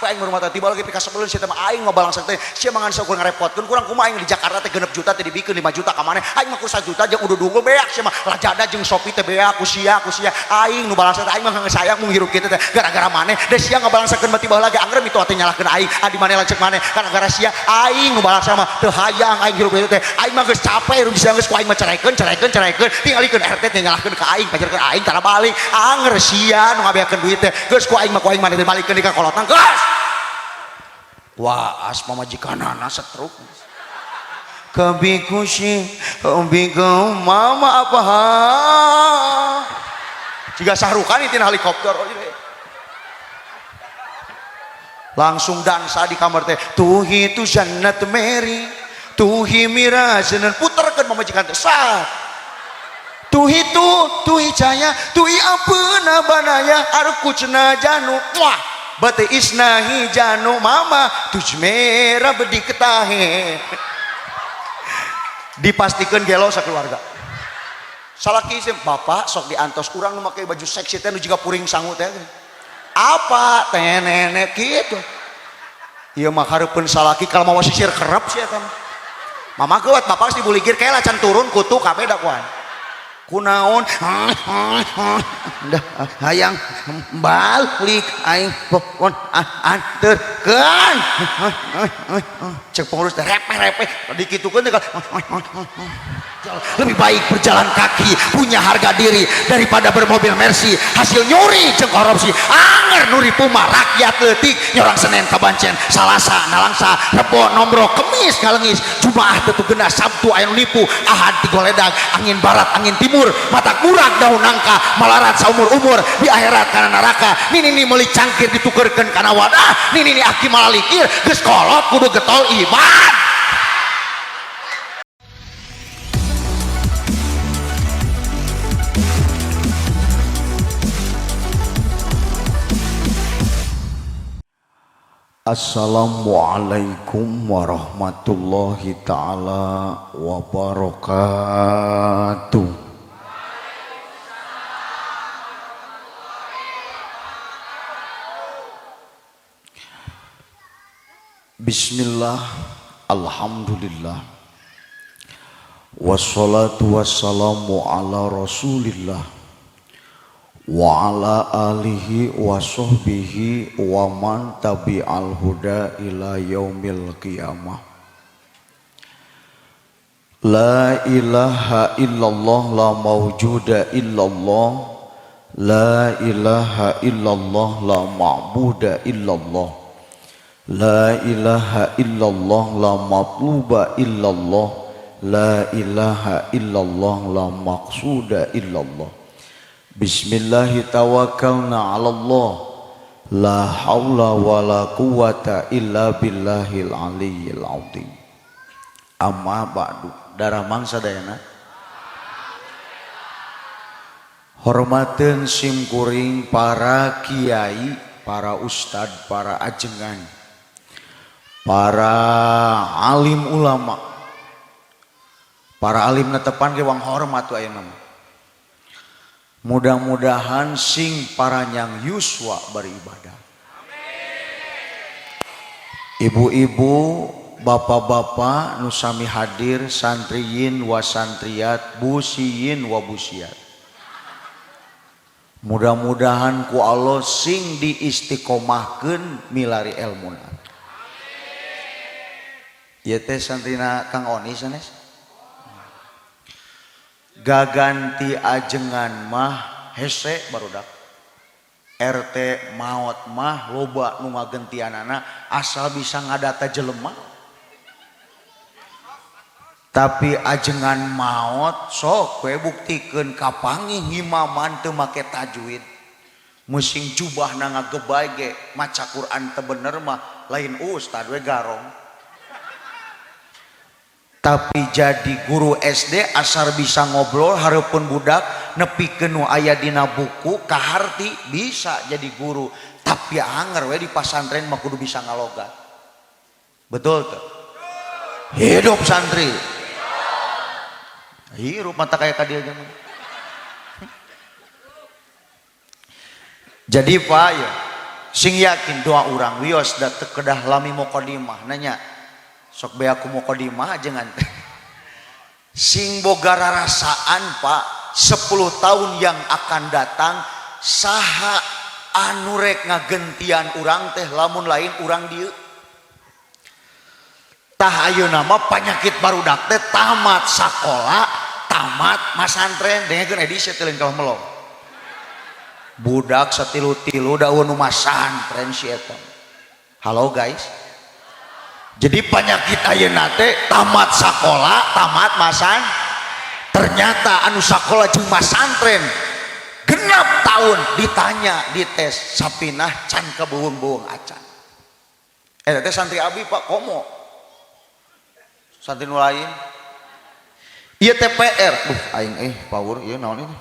Capek aing rumah teh tiba lagi pikasebeleun sia teh mah aing ngabalangsak teh sia mangan saukur ngarepotkeun kurang kumaha aing di Jakarta teh 6 juta teh dibikeun 5 juta ka maneh aing mah kur 1 juta jeung udah dungul beak sia mah lajada jeung Shopee teh beak ku sia aing nu balangsak teh aing mah geus sayang mung hirup kitu teh gara-gara maneh da sia ngabalangsakeun mah tiba lagi angger mitu teh nyalahkeun aing adi maneh lanceuk maneh gara-gara sia aing nu balangsak mah teu hayang aing hirup kitu teh aing mah geus capek hirup sia geus ku aing mah ceraikeun tingalikeun RT teh nyalahkeun ka aing pajarkeun aing tara balik anger sia nu ngabeakeun duit teh geus ku aing mah ku aing maneh teh balikeun di ka kolotna geus waas pamajikanana setruk kabi kushi kabi mama apa jika sahrukan itu helikopter langsung dansa di kamar teh tuhi tu jannat meri tuhi mirajanan puterkeun pamajikan teh sah tuhi tu tuhi caya tuhi apena banaya arkucna janu wah bate isnahi janu mama tuj mera bediktahe dipastikan gelo sakeluarga salaki sih bapak sok diantos urang nu make baju seksi teh nu jiga puring sangu teh apa teh nenek kitu ieu mah hareupeun salaki kalau mau sisir kerep sih eta mama geuwat bapak geus dibuligir kae can turun kutu kabeh da kuan kunaon dah hayang balik aing pokon anterkeun cek pengurus teh repeh-repeh dikitukeun teh lebih baik berjalan kaki punya harga diri daripada bermobil Mercy hasil nyuri jeung korupsi anger nuri puma rakyat leutik nyorang Senin ka Bancen Salasa nalangsa Rebo nombro Kemis ngalengis Jumaah teu genah Sabtu aya nu nipu Ahad digoledag angin barat angin timur mata kurang daun nangka malarat saumur-umur di akhirat kana neraka nini meuli cangkir ditukerkeun kana wadah nini aki malalikir geus kolot kudu getol iman. Assalamualaikum warahmatullahi ta'ala wabarakatuh. Bismillah, alhamdulillah, wassalatu wassalamu ala rasulillah wa ala alihi wa sahbihi wa man tabi'al huda ila yaumil qiyamah. La ilaha illallah la mawjuda illallah, la ilaha illallah la ma'buda illallah, la ilaha illallah la matluba illallah, la ilaha illallah la maqsuda illallah. Bismillahi tawakkalna 'ala Allah, la haula wala quwata illa billahil aliyyil azim. Amma ba'du. Darah mangsa dayana. Hormateun simkuring para kiai, para ustad, para ajengan, para alim ulama, para alim netepan ge wang hormat ayeuna mah. Mudah-mudahan sing paranyang yuswa beribadah. Ibu-ibu, bapak-bapak nu sami hadir, santriyin wa santriat, busiyin wa busiat. Mudah-mudahan ku Allah sing diistiqomahkeun milari elmuna. Ieu teh santrina Kang Oni sanes? Gaganti ajengan mah hese barudak. RT maot mah loba nu ngagentianana asal bisa ngadata jelema. Tapi ajengan maot sok we buktikeun kapanggih ngimaman teu make tajwid. Musing jubahna ngagebay ge maca Quran teu bener mah lain ustad we garong. Tapi jadi guru SD asal bisa ngobrol hareupeun budak nepikeun nu aya dina buku kaharti bisa jadi guru. Tapi anger we di pasantren mah kudu bisa ngalogat. Betul tuh? Hidup santri. Hirup mata kayak kadieu mah. Jadi Pak ya, Sing yakin doa urang wios da teu kedah lami mukadimah nanya. Sok bae aku mukadimah jangan. Sing boga rarasaan Pak, 10 tahun yang akan datang saha anu rek ngagentian urang teh lamun lain urang dieu. Tah ayeuna mah panyakit barudak teh tamat sakola, tamat masantren, dengekeun edisi teh lain kalah melong. Budak satilu-tilu da eueuh nu masantren si eta. Halo guys. Jadi penyakit ayeuna teh tamat sakola, tamat masan. Ternyata anu sakola jeung masantren genap tahun ditanya, dites sapinah can kabeuweung-beuweung acan. Eta teh santri abi Pak komo. Santri nu lain. Ieu teh PR. Duh aing power ieu naon ieu?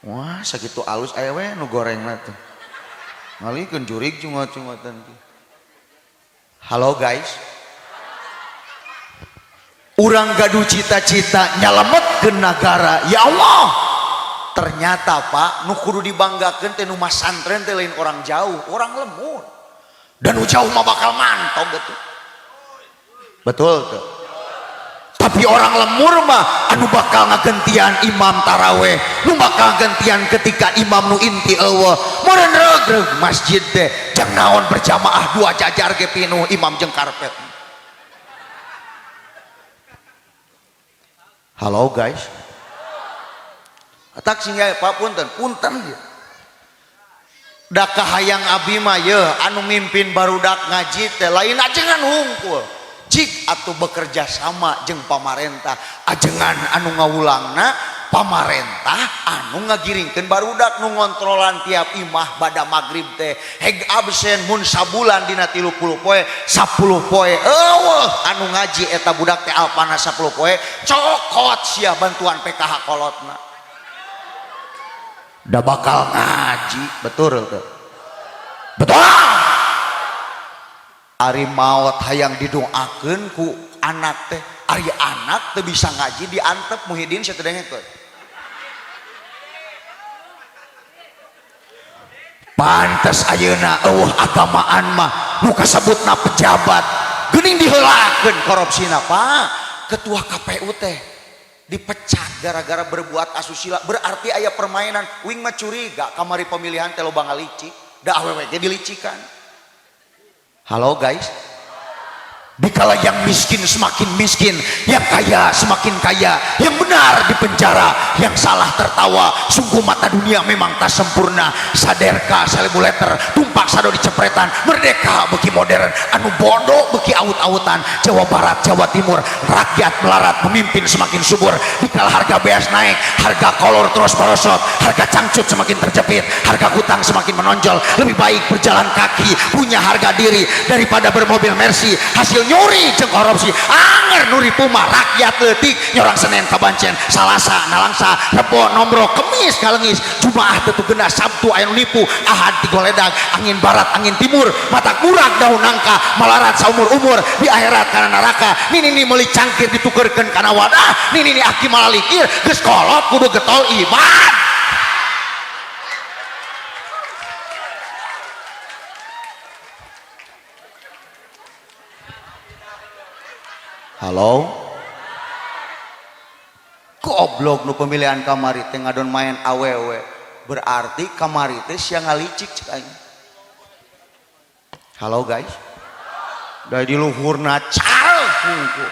Wah, sakitu alus aya we nu gorengna teh. Ngalikeun jurig cungot-cungotan teh. Halo guys. Urang gaduh cita-cita nyalametkeun nagara. Ya Allah. Ternyata Pak, nu kudu dibanggakeun teh nu masantren teh lain orang jauh, orang lembur. Dan nu jauh mah bakal mantog gitu. Betul tuh. Tapi orang lemur mah anu bakal ngagentian imam taraweh, nu bakal gentian ketika imam nu inti eueuh. Meureun regreg masjid teh jang naon berjamaah dua jajar ge pinuh imam jeung karpet. Halo guys. Tak sing ya Pak punten, punten ieu. Da kahayang abi mah ye anu mimpin barudak ngaji teh lain ajengan hungkul. Cik atau bekerja sama jeung pamarentah, ajengan anu ngawulangna pamarentah anu ngagiringkeun barudak nu ngontrolan tiap imah bada magrib teh heg absen mun sabulan dina 30 poe 10 poe eueuh anu ngaji eta budak teh alpana 10 poe cokot sia bantuan PKH kolotna da bakal ngaji betul teu betul. Ari maot hayang didoakeun ku anak teh, ari anak teu bisa ngaji diantep Muhyiddin sia teu dengekeun. Pantes ayeuna eueuh agamaan mah nu kasebutna pejabat geuning diheulakeun korupsina Pak. Ketua KPU teh dipecat gara-gara berbuat asusila, berarti aya permainan. Wing mah curiga kamari pemilihan teh loba ngalicik, da awewe ge dilicikan. Halo guys. Dikala yang miskin semakin miskin, yang kaya semakin kaya, yang benar di penjara, yang salah tertawa. Sungguh mata dunia memang tak sempurna. Saderka seribu letter, tumpak sado dicepretan, merdeka beki modern, anu bodoh beki aut-autan. Jawa Barat, Jawa Timur, rakyat melarat, pemimpin semakin subur. Dikala harga beas naik, harga kolor terus merosot, harga cangcut semakin terjepit, harga hutang semakin menonjol. Lebih baik berjalan kaki, punya harga diri daripada bermobil Mercy. Hasil nyuri jeung korupsi anger nuri puma rakyat leutik nyorang Senin kabancen Salasa nalangsa Rebo nombro Kemis kalengis Jumaah teu genah Sabtu aya nu nipu Ahad tigoledag angin barat angin timur mata kurang daun nangka malarat saumur-umur di akhirat kana neraka nini ni meuli cangkir ditukerkeun kana wadah nini ni aki malalikir geus kolot kudu getol iman. Halo, goblok nu pemilihan kamari teh ngadon main awewe, berarti kamari teh sia ngalicik cek aing. Halo guys, dari di luhurna cal hungkul.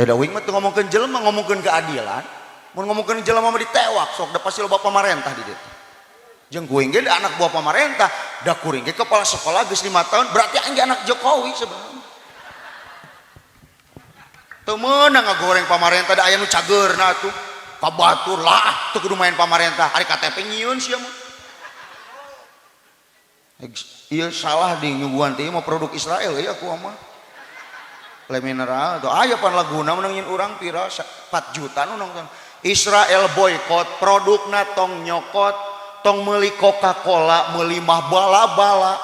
Da wing mah teu ngomongkeun jelema, ngomongkeun keadilan. Mun ngomongkeun jelema mah ditewak, sok da pasti loba pamarentah di dieu. Jeung kuring ge anak buah pamarentah, da kuring ge kepala sekolah geus 5 tahun, berarti aing ge anak Jokowi sebenarnya. Teu meunang ngagoreng pamarentah da aya nu cageurna atuh. Ka batur lah teu kudu main pamarentah, ari KTP nyieun sia mah. Ieu salah di nyuguhan teh mah produk Israel ya aku mah. Le mineral tuh aya pan laguna menang nyin urang pira 4 juta nu nonton. Israel boykot produkna tong nyokot, tong meuli Coca-Cola, meuli mah bala-bala.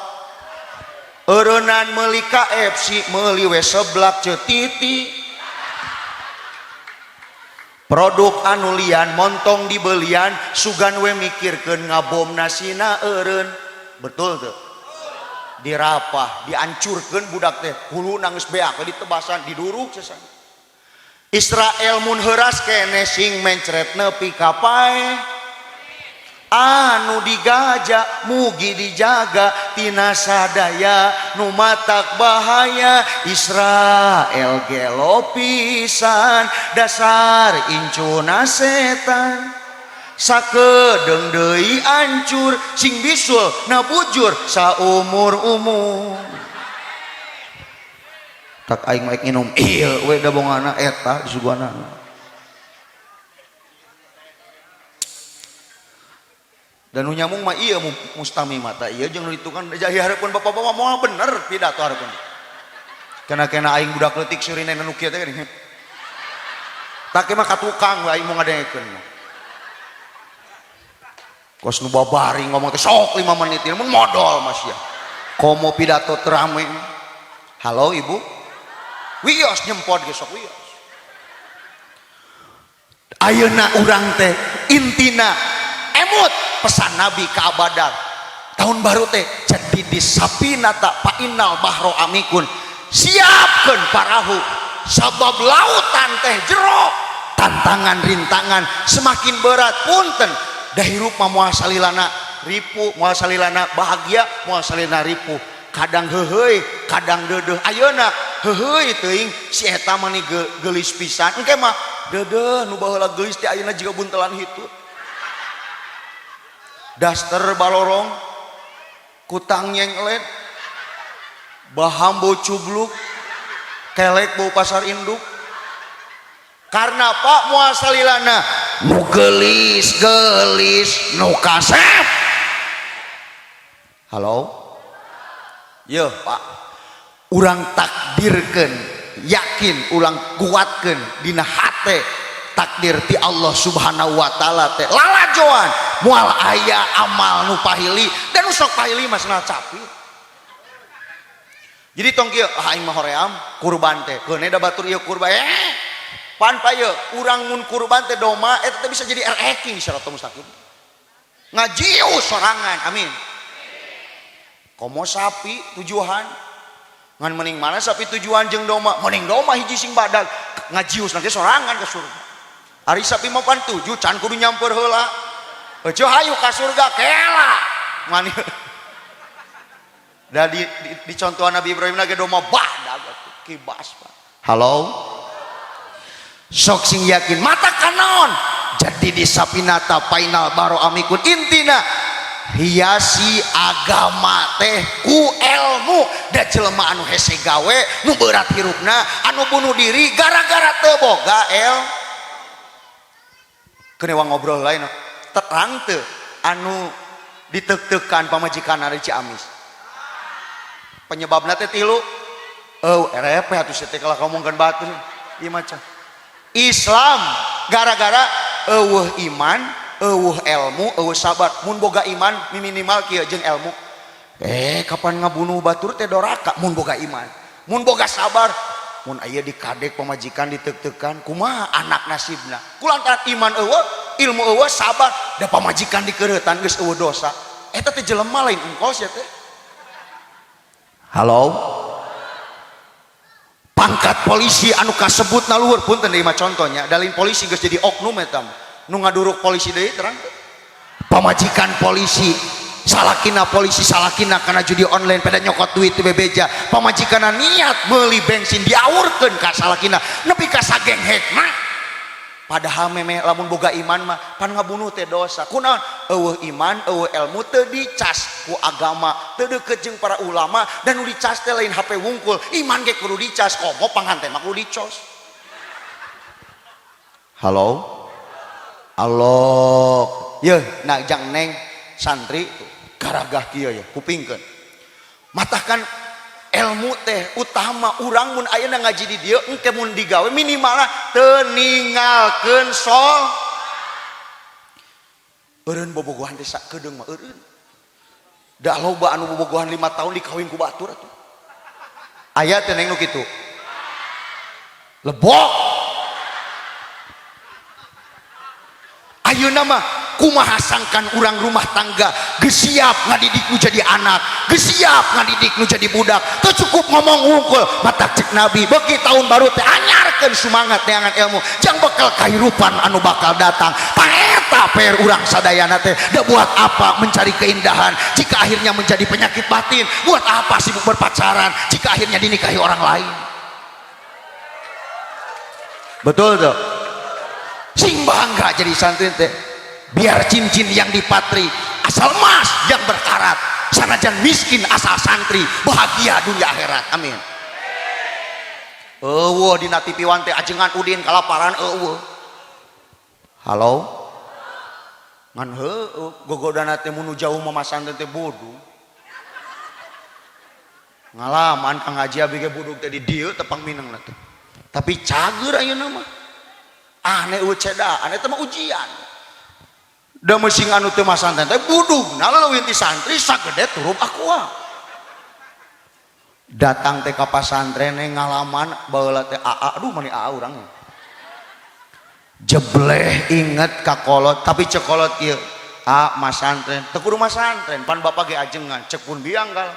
Eureunnan meuli KFC, meuli we seblak ceutiti. Produk anu lian montong dibelian, sugan we mikirkeun ngabom nasina eureun. Betul tuh? Dirapah, dihancurkeun budak teh, hulu nangis beak ditebasan, diduruk sesan. Israel mun heuras kene sing mencret nepi ka paeh. Anu digaja mugi dijaga tina sadaya nu matak bahaya. Israel gelo pisan dasar incuna setan, sakedeung deui ancur sing bisul na bujur saumur-umur. Tak aing mah nginum ieu we da bongana eta disuguhanana. Dan nu nyamung mah iya mustami mata iya jeung nu itu kan jadi hareupeun bapak-bapak moal bener pidato hareupeun. Kena-kena aing budak leutik seurina nu kieu teh geuning. Tak mah ka tukang we aing mau ngadengekeun. Kos nu babari ngomong teh sok 5 menit ieu mun modol mas ya. Komo pidato terame. Halo ibu. Wios nyempot ge sok wios. Ayeuna urang teh intina emut pesan Nabi ke Abadar tahun baru teh jadi di sapinata painal bahro amikun, siapkan parahu sabab lautan teh jero, tantangan rintangan semakin berat. Punten dah hirup mah moal salilana ripu, moal salilana bahagia, moal salilana ripu, kadang heuheuy kadang deudeuh. Ayeuna heuheuy teuing si eta mah geulis pisan, engke mah deudeuh nu baheula geulis teh ayeuna jiga buntelan hitut, daster balorong, kutang nyenglet, baham bau cubluk, kelek bau pasar induk. Karena pak moal salilana nu geulis geulis nu kasep. Halo yo pak, urang takdirkeun yakin, ulang kuatkeun dina hate takdir ti Allah Subhanahu wa taala teh lalajoan moal aya amal nu pahili dan nu sok pahili mah cenah capi. Jadi tong kieu ah aing mah hoream kurban teh keune da batur ieu kurban pan pa ieu urang mun kurban teh doma eta teh bisa jadi ereking siratal mustaqim ngajiu sorangan. Amin. Komo sapi tujuan ngan mending mana sapi tujuan jeung doma, mending doma hiji sing badag ngajius nanti sorangan ke surga. Ari sapi mah pan tujuh can kudu nyamper heula eueuh hayu ka surga kela mani. Da di contohan Nabi Ibrahim lagi doma badag kibas pak. Halo sok sing yakin mata kanon jadi di sapinata painal baro amikun intina hiasi agama teh ku ilmu. Da jelema anu hese gawe nu berat hirupna anu bunuh diri gara-gara teu boga el keun ngobrol lain terang teu anu ditek-tekan pamajikan ari Ciamis penyebabna teh tilu. Oh RP atuh teh kalah ngomongkeun batur ieu macam Islam gara-gara eueuh iman eueuh ilmu eueuh sabar. Mun boga iman minimal kieu jeung ilmu kapan ngabunuh batur teh doraka mun boga iman, mun boga sabar, mun aya dikadek pamajikan ditek-tekan kumaha anak nasibna kulantaran iman eueuh ilmu eueuh sabar da pamajikan dikeureutan geus eueuh dosa eta teh jelema lain engkos ya teh. Halo pangkat polisi anu kasebut na luhur punten deui mah contohnya dalin polisi geus jadi oknum eta nu ngaduruk polisi deui terang pamajikan polisi salakina polisi salakina karena judi online pada nyokot duit di bebeja pamajikanna niat meuli bensin diaurkeun ka salakina nepi ka sagenghekna. Padahal meme lamun boga iman mah pan ngabunuh teh dosa kunaon eueuh iman eueuh ilmu teu dicas ku agama teu deukeut jeung para ulama dan nu dicas teh lain HP wungkul iman ge kudu dicas komo panghanten mah kudu dicos. Halo Allah ye nah jang neng santri garagah kieu ya kupingkeun matahkan ilmu teh utama urang mun ayeuna ngaji di dieu engke mun digawe minimalna teu ninggalkeun sol eureun bobogohan teh sakedeung mah eureun da loba anu bobogohan 5 tahun dikawin ku batur atuh aya teh neng nu kitu lebok. Ayeuna mah kumaha sangkan urang rumah tangga geus siap ngadidik nu jadi anak, geus siap ngadidik nu jadi budak. Teu cukup ngomong wungkul, matak cek Nabi beuki tahun baru teh anyarkeun sumangat neangan ilmu jang bekal kahirupan anu bakal datang. Tah eta PR urang sadayana teh. Da buat apa mencari keindahan jika akhirnya menjadi penyakit batin? Buat apa sibuk berpacaran jika akhirnya dinikahi orang lain? Betul tuh. Sing bangga jadi santri teh, biar cincin yang dipatri asal emas yang berkarat, sanajan miskin asal santri bahagia dunia akhirat. Amin. Eueuh dina TV One teh ajengan Udin kalaparan eueuh. Halo, ngan heueuh gogodana teh mun jauh mah masantren teh bodoh. Ngalaman Kang Haji abi ge budug teh di dieu tepang mineng teh. Tapi cager ayeuna mah. Aneh eueuh cedaan eta mah ujian. Da meusing anu teu masantren teh budugna leuwih ti santri sagede turub aqua. Datang teh ka pasantren ngalaman baheula teh aa, aduh mani aa urang. Jebleh inget ka kolot, tapi cek kolot ieu, a masantren, teu kudu masantren, pan bapak ge ajengan, cek pun biang gal.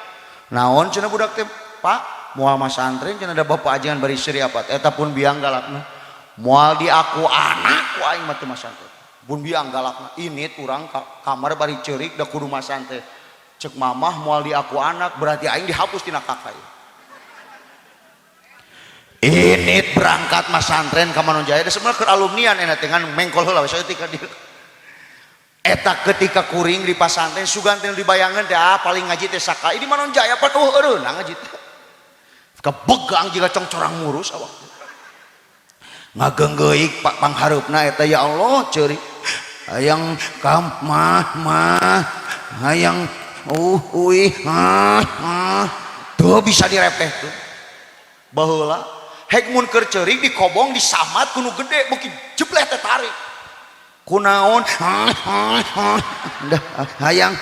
Naon cenah budak teh, Pak, moal masantren cenah da bapak ajengan bari seuri apa, eta pun biang galakna. Moal di aku anak ku aing mah teu masantren. Pun biang galakna, init urang ka kamar bari ceurik da kudu masantren. Cek mamah moal di aku anak, berarti aing dihapus tina kakak. Init berangkat masantren ka Manonjaya, da sebenarnya keur alumnian enak dengan mengkol heula we saeutik ka dieu. Eta ketika kuring di pasantren sugan teh dibayangan teh ah paling ngaji teh sakali di Manonjaya pan eueuh eureunna ngaji teh. Kebegang jiga congcorang murus awak teh. Ngageunggeuk pak panghareupna eta ya Allah ceurik. Hayang kam mah mah hayang uih ah ah teu bisa direpeh tuh. Baheula hek mun keur ceurik dikobong disamat ku nu gede beuki jebleh teh tarik. Kunaon hayang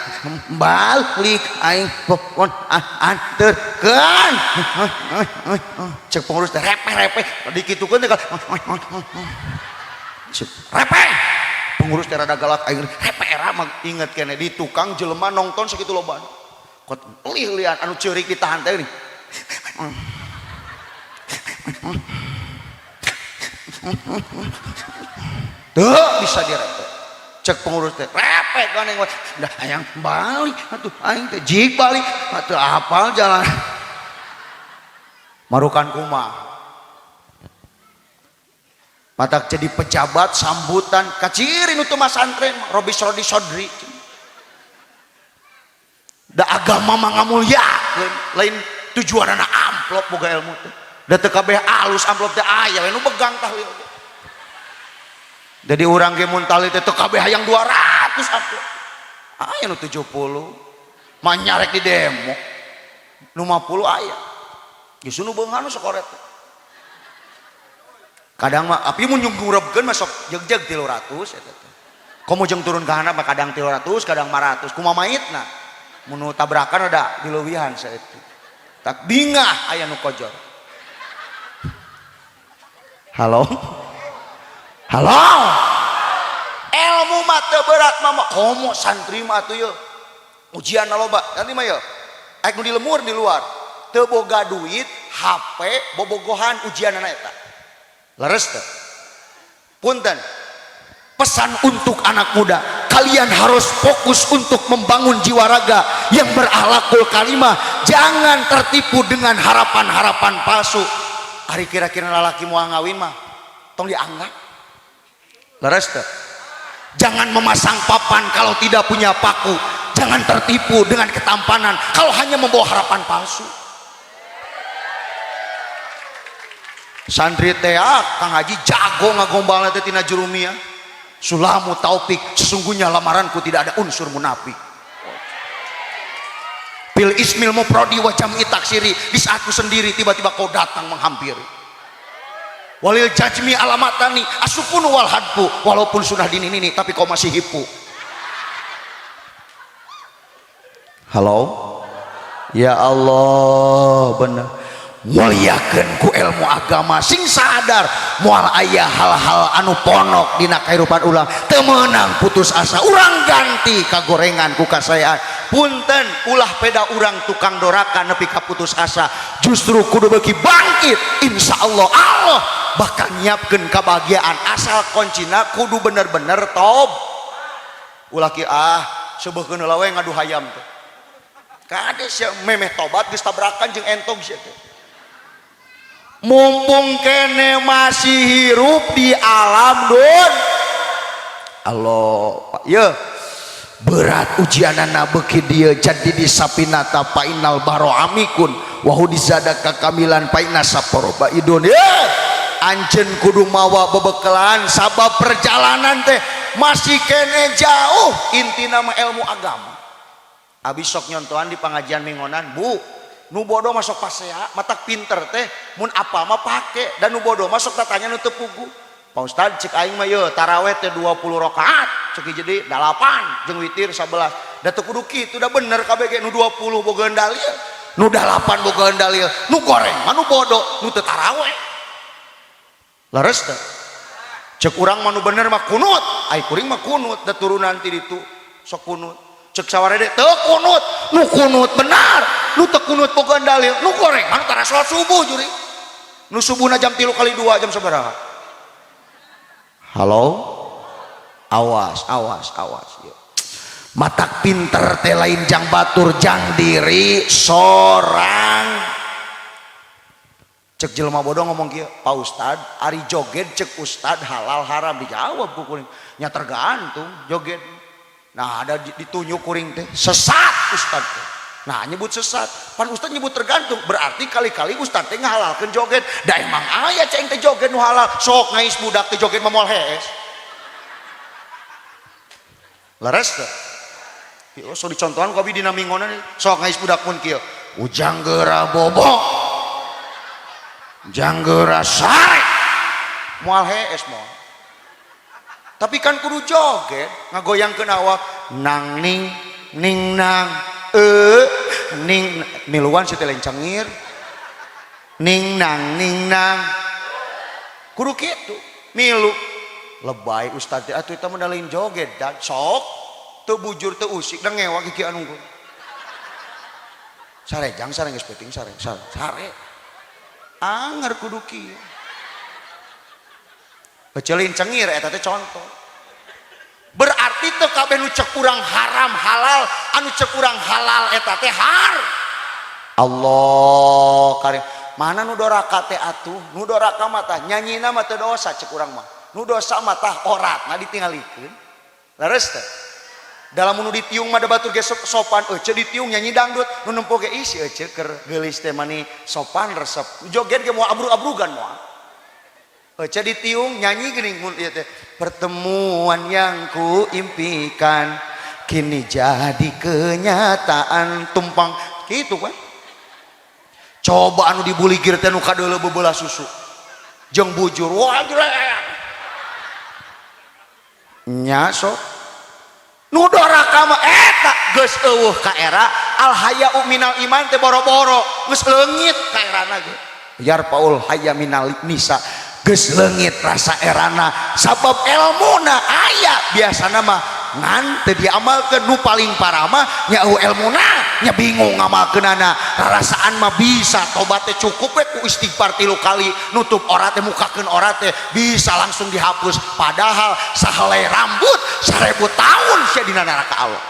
balik aing pokon anterkeun cek pengurus teh repeh-repeh dikitukeun teh repeh pengurus teh rada galak aing repeh era mah inget keneh di tukang jelema nongton sakitu loba kot lih-lihan anu ceurik ditahan teh nih. Tuh bisa direpek cek pengurus teh repek ganeng we dah hayang balik atuh aing teh jik balik atuh apal jalan marukan kumaha matak jadi pejabat sambutan kaciri nu teu masantren robis rodi sodri da agama mah ngamulyakeun lain tujuanana amplop boga ilmu teh da teu kabeh alus amplop teh aya we nu begang tah. Jadi urang ge mun tali teh teu kabeh hayang 200 amplop. Aya nu 70 mah nyarek di demo. Nu 50 aya. Geus nu beunghar nu sakoret. Kadang mah api mun nyunggurebkeun mah sok jegjeg 300 eta teh. Komo jeung turun ka handap mah kadang 300, kadang 500. Kumaha maitna? Mun nu tabrakan ada dileuwihan saeutik. Tak bingah aya nu kojor. Halo. Halo. Ilmu mah teu berat mah komo santri mah atuh yeuh. Ujian loba. Nanti mah yeuh. Aek nu di lemur di luar. Teu boga duit, HP bobogohan ujianana eta. Leres teu? Punten. Pesan untuk anak muda, kalian harus fokus untuk membangun jiwa raga yang berakhlakul karimah. Jangan tertipu dengan harapan-harapan palsu. Ari kira-kira lalaki moal ngawin mah tong dianggap. Leres teu? Jangan memasang papan kalau tidak punya paku. Jangan tertipu dengan ketampanan kalau hanya membawa harapan palsu. Santri teh Kang Haji jago ngagombalna teh tina jurumiyah. Sulamu taufik, sesungguhnya lamaranku tidak ada unsur munafik. Bil ismil muprodi wa jam'i taksiri, di saatku sendiri tiba-tiba kau datang menghampiri. Walil jajmi alamatani asukunu wal hadfu, walaupun sudah dini nini tapi kau masih hipu. Halo, ya Allah bener. Muliakeun ku ilmu agama, sing sadar moal aya hal-hal anu ponok dina kahirupan ulang. Teu meunang putus asa, urang ganti kagorengan ku kasaean. Punten, ulah peda urang tukang doraka nepi ka putus asa, justru kudu beuki bangkit. Insya Allah Allah bakal nyiapkeun kebahagiaan, asal kuncina kudu bener-bener tob. Ulah ki ah, seubeuhkeun heula we ngadu hayam teh. Kade sia memeh tobat geus tabrakan jeung entog sia teh. Mumpung kene masih hirup di alam dun Allah ya, berat ujianana beuki dieu. Jadi di sapinata fa innal bahro amikun wa hudizada kakamilan fa inna safaro baidun. Ya, anjeun kudu mawa bebekelan sabab perjalanan teh masih kene jauh. Inti nama ilmu agama. Abis sok nyontohan di pengajian minggonan, Bu, nu bodoh masuk pasea, matak pinter teh mun apa mah pake, dan nu bodoh masuk tatanya nu teu pugu. Pak Ustad, cek aing mah ye taraweh teh 20 rakaat, cek jadi 8 jeung witir 11. Da teu kudu kitu, da bener kabeh ge. Nu 20 boga dalil, nu 8 boga dalil, nu goreng mah nu bodoh nu teu taraweh. Leres teh? Cek urang mah nu bener mah kunut, ai kuring mah kunut, da turunan ti ditu sok kunut. Cek sawarede teu kunut, nu kunut benar, nu teu kunut boga dalil. Nu goreng mah tara salat subuh juri. Nu subuhna jam 3 kali 2 jam sabaraha? Halo, awas, awas, awas ya. Matak pinter teh lain jang batur, jang diri sorang. Cek jelema bodoh ngomong kieu, "Pak Ustad, ari joget cek Ustad halal haram?" Dijawab ku kuring nya, tergantung joget. Nah, ada ditunjuk kuring teh sesat Ustad teh. Nah, nyebut sesat pan Ustad nyebut tergantung, berarti kali-kali Ustad teh ngahalalkeun joget. Da emang aya ceng teh joget nu halal. Sok ngais budak teh joget mah moal hees. Leres teh? Yo, so dicontohan ku abi dina minggonan. Sok ngais budak mun kieu, "Ujang geura bobo, jang geura sare," moal hees, moal. Tapi kan kudu joget ngagoyangkeun awak, nang ning ning nang ning, miluan si teh lain cengir, ning nang ning nang, kudu kitu milu. Lebay Ustad teh atuh, eta mah lain joget. Dan sok teu bujur teu usik da ngewa kiki anu sare jang sare, geus penting sare sare sare anger, kudu kieu. Kecelin cengir eta teh contoh. Berarti teu kabeh nu cek urang haram halal, anu cek urang halal eta teh har. Allah karim, mana nu doraka teh atuh? Nu doraka mah tah nyanyina mah teu dosa cek urang mah. Nu dosa mah tah oratna ditinggalikeun. Leres teh? Dalam nu ditiung mah da batur ge sopan. Ece ditiung nyanyi dangdut, nu nempo ge isi ece keur geulis teh mani sopan resep. Joget ge moal abrug-abrugan, moal. Ece ditiung nyanyi geuning mun ieu teh, "Pertemuan yang ku impikan kini jadi kenyataan," tumpang gitu kan. Coba anu dibuligir teh nu kadeuleu bebelah susu jeung bujur, wah jelek nya. Sok nu doraka mah eta geus eueuh ka era al haya'u minal iman teh, boro-boro geus leungit ka erana ge. Yarfaul haya minal nisa, geus leungit rasa erana sabab elmuna aya, biasana mah ngan teu diamalkeun. Nu paling parah mah nya eueuh elmuna nya, bingung ngamalkeunana. Rarasaan mah bisa tobat teh, cukup we ku istighfar 3 kali, nutup orat teh, mukakeun orat teh bisa langsung dihapus, padahal sahelai rambut 1000 tahun sia dina neraka Allah.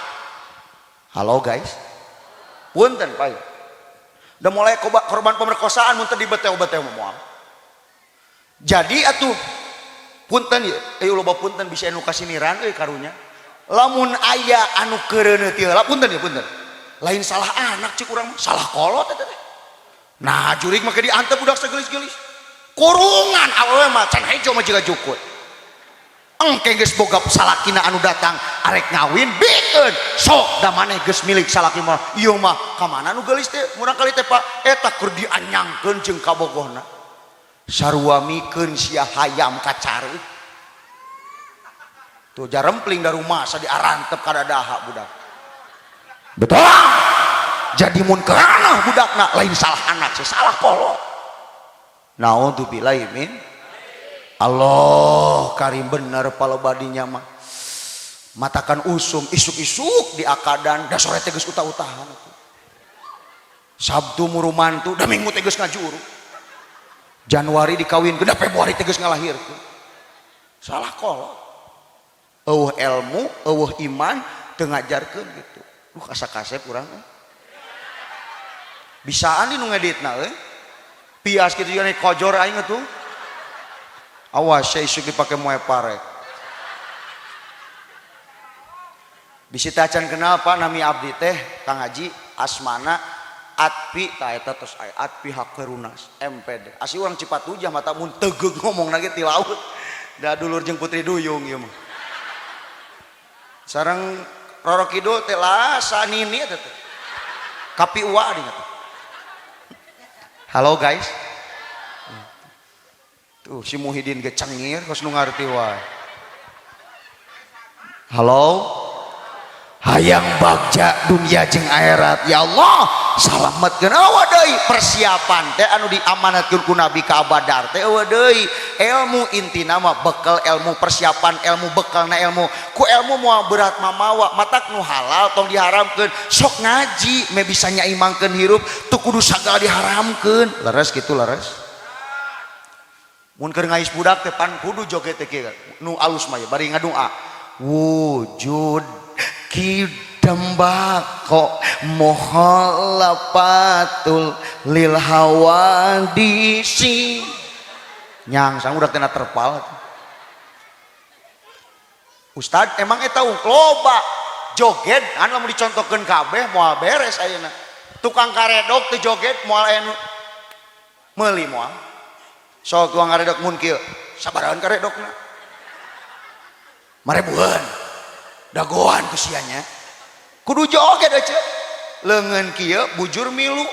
Halo guys, punten Pak, udah mulai korban pemerkosaan mun teu dibeteo-beteo moal jadi atuh. Punten ya, loba punten bisa anu kasiniran euy karunya. Lamun aya anu keureuneuh ti heula, punten ya, punten, lain salah anak cik urang, salah kolot eta teh. Nah, jurig mah diantep budak segelis-gelis kurungan, awewe mah can hejo mah jiga jukut. Engke geus boga salakina anu datang arek ngawin, bikeun sok da maneh geus milik salaki mah. Ieu mah ka mana nu geulis teh murang kali teh, Pak? Eta keur dianyangkeun jeung kabogohna, sarua mikeun sia hayam ka careuk tuh jarempling dari rumah sa diarantep kadadaha budak. Betul, jadi mun kerana budakna lain salah anak sih, salah kolot. Naudzubillahi min. Allah karim bener palebadinya mah. Matakan usum isuk-isuk di akadan da sore teh geus utah-utahan. Sabtu murumantu da Minggu teh geus ngajuru. Januari dikawinkeun da Februari teh geus ngalahirkeun. Salah kolot. Eueuh ilmu, eueuh iman teu ngajarkeun gitu. Asa kasep urang eh. Bisaan di nu ngeditna euy. Pias kitu juga nih kojor aing atuh. Awas ya isuk dipake moe pare. Bisi teh acan kenal Pak nami abdi teh Kang Haji asmana Atpi ta eta tos aya Atpi Hakerunas MPD. Asli urang Cipatujah mata mun tegeug ngomongna ge ti laut. Da dulur jeung Putri Duyung ieu mah. Sareng Roro Kidul teh lah sanini eta teh. Kapi ua dinya teh. Halo guys. Tuh si Muhyiddin ge cengir kos nu ngarti wae. Halo. Hayang bagja dunia jeung akhirat. Ya Allah, salametkeun eueuh deui persiapan teh anu diamanatkeun ku Nabi ka Badar teh eueuh deui. Ilmu intina mah bekal ilmu, persiapan ilmu, bekalna ilmu. Ku ilmu moal berat mamawa, matak nu halal tong diharamkeun. Sok ngaji me bisa nyaimangkeun hirup, teu kudu sagala diharamkeun. Leres kitu leres. Mun keur ngais budak teh pan kudu joget teh kieu nu alus mah ya bari ngadua. Wujud kidembako mukhalafatul lil hawadisi. Nyangsang udah kena terpal. Ustad emang eta loba joget an lamun dicontohkeun kabeh moal beres ayeuna. Tukang karedok teu joget moal aya nu meuli moal. Sok tukang karedok mun kieu sabarahan karedokna. Marebueun. Dagoan ku sianya. Kudu joget aja. Leungeun kieu bujur milu.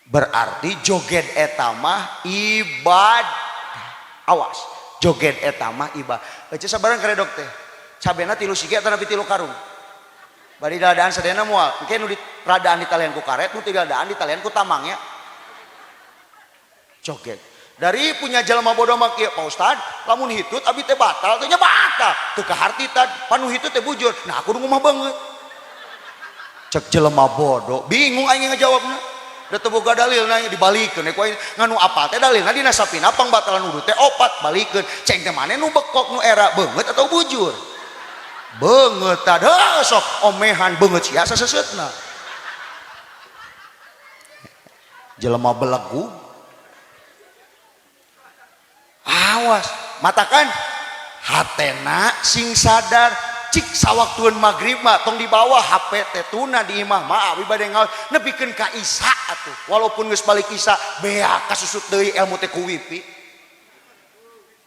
Berarti joget eta mah ibadah. Awas, joget eta mah ibadah. Ece sabaran karedok teh. Cabena 3 sigi atanapi 3 karung. Bari dadaan sadayana moal. Engke nu di radaan ditalian ku karet, nu ditalian ditalian ku tamangnya. Joget. Dari punya jelema bodoh mah kieu, Pak Ustad, lamun hitut abi teh batal, teh nya batal. Teu kaharti tad, panu hitut teh bujur. Nah, aku ngumah banget. Cek jelema bodoh, bingung aing ngajawabna. Da teu boga dalilna dibalikeun ku aing nganu apal teh dalilna dina sapina pangbatalan wudu teh opat balikeun. Ceng teh maneh nu bekok nu era beungeut atau bujur? Beungeut tad, heuh sok omehan beungeut sia saseutna. Jelema belegu. Awas, matakan hatena sing sadar cik sawaktueun magrib mah tong dibawa HP teh tuna di imah mah abi bade ngaos nepikeun ka Isa atuh. Walaupun geus balik Isa bea kasusut deui ilmu teh ku wifi.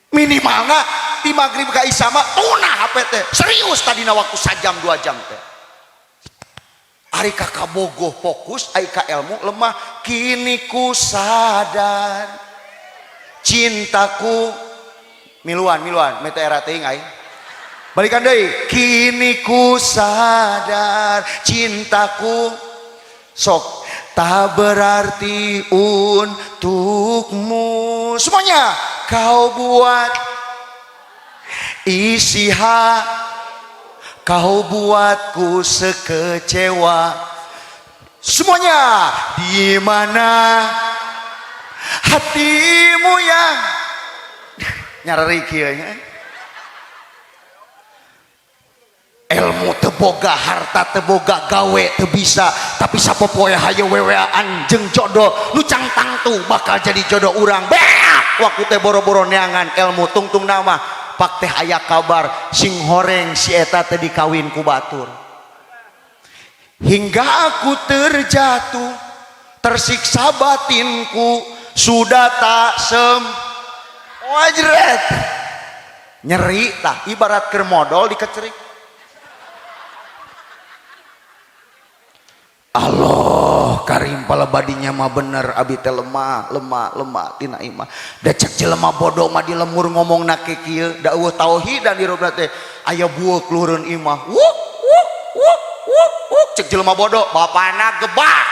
Minimalna di magrib ka Isa mah tuna HP teh. Serius tadina waktu sajam 2 jam teh. Ari ka kabogoh fokus ai ka ilmu lemah. Kini ku sadar cintaku miluan miluan mete era teuing aing. Balikan deui. Kini ku sadar cintaku sok tak berarti untukmu. Semuanya kau buat isi hati, kau buatku sekecewa. Semuanya di mana hatimu yang nyarari kieu nya. Ilmu teboga, harta teboga, gawe teu bisa, tapi sapopoe hayo wewean jeung jodoh nu cang tangtu bakal jadi jodoh urang. Beak waktu teh boro-boro neangan ilmu tungtung nama pak teh aya kabar sing horeng si eta teh dikawin ku batur. Hingga aku terjatuh tersiksa batinku sudah tak sem wajret nyeri tah ibarat keur modol dikecerik. Allah karim palebadinya mah bener abi teh lemah lemah lemah tina imah. Da cek jelema bodoh mah di lemur ngomongna ke kieu da eueuh tauhidan di robna teh aya bueuk luhureun imah. Wuk wuk wuk wuk wuk cek jelema bodoh bapana gebak.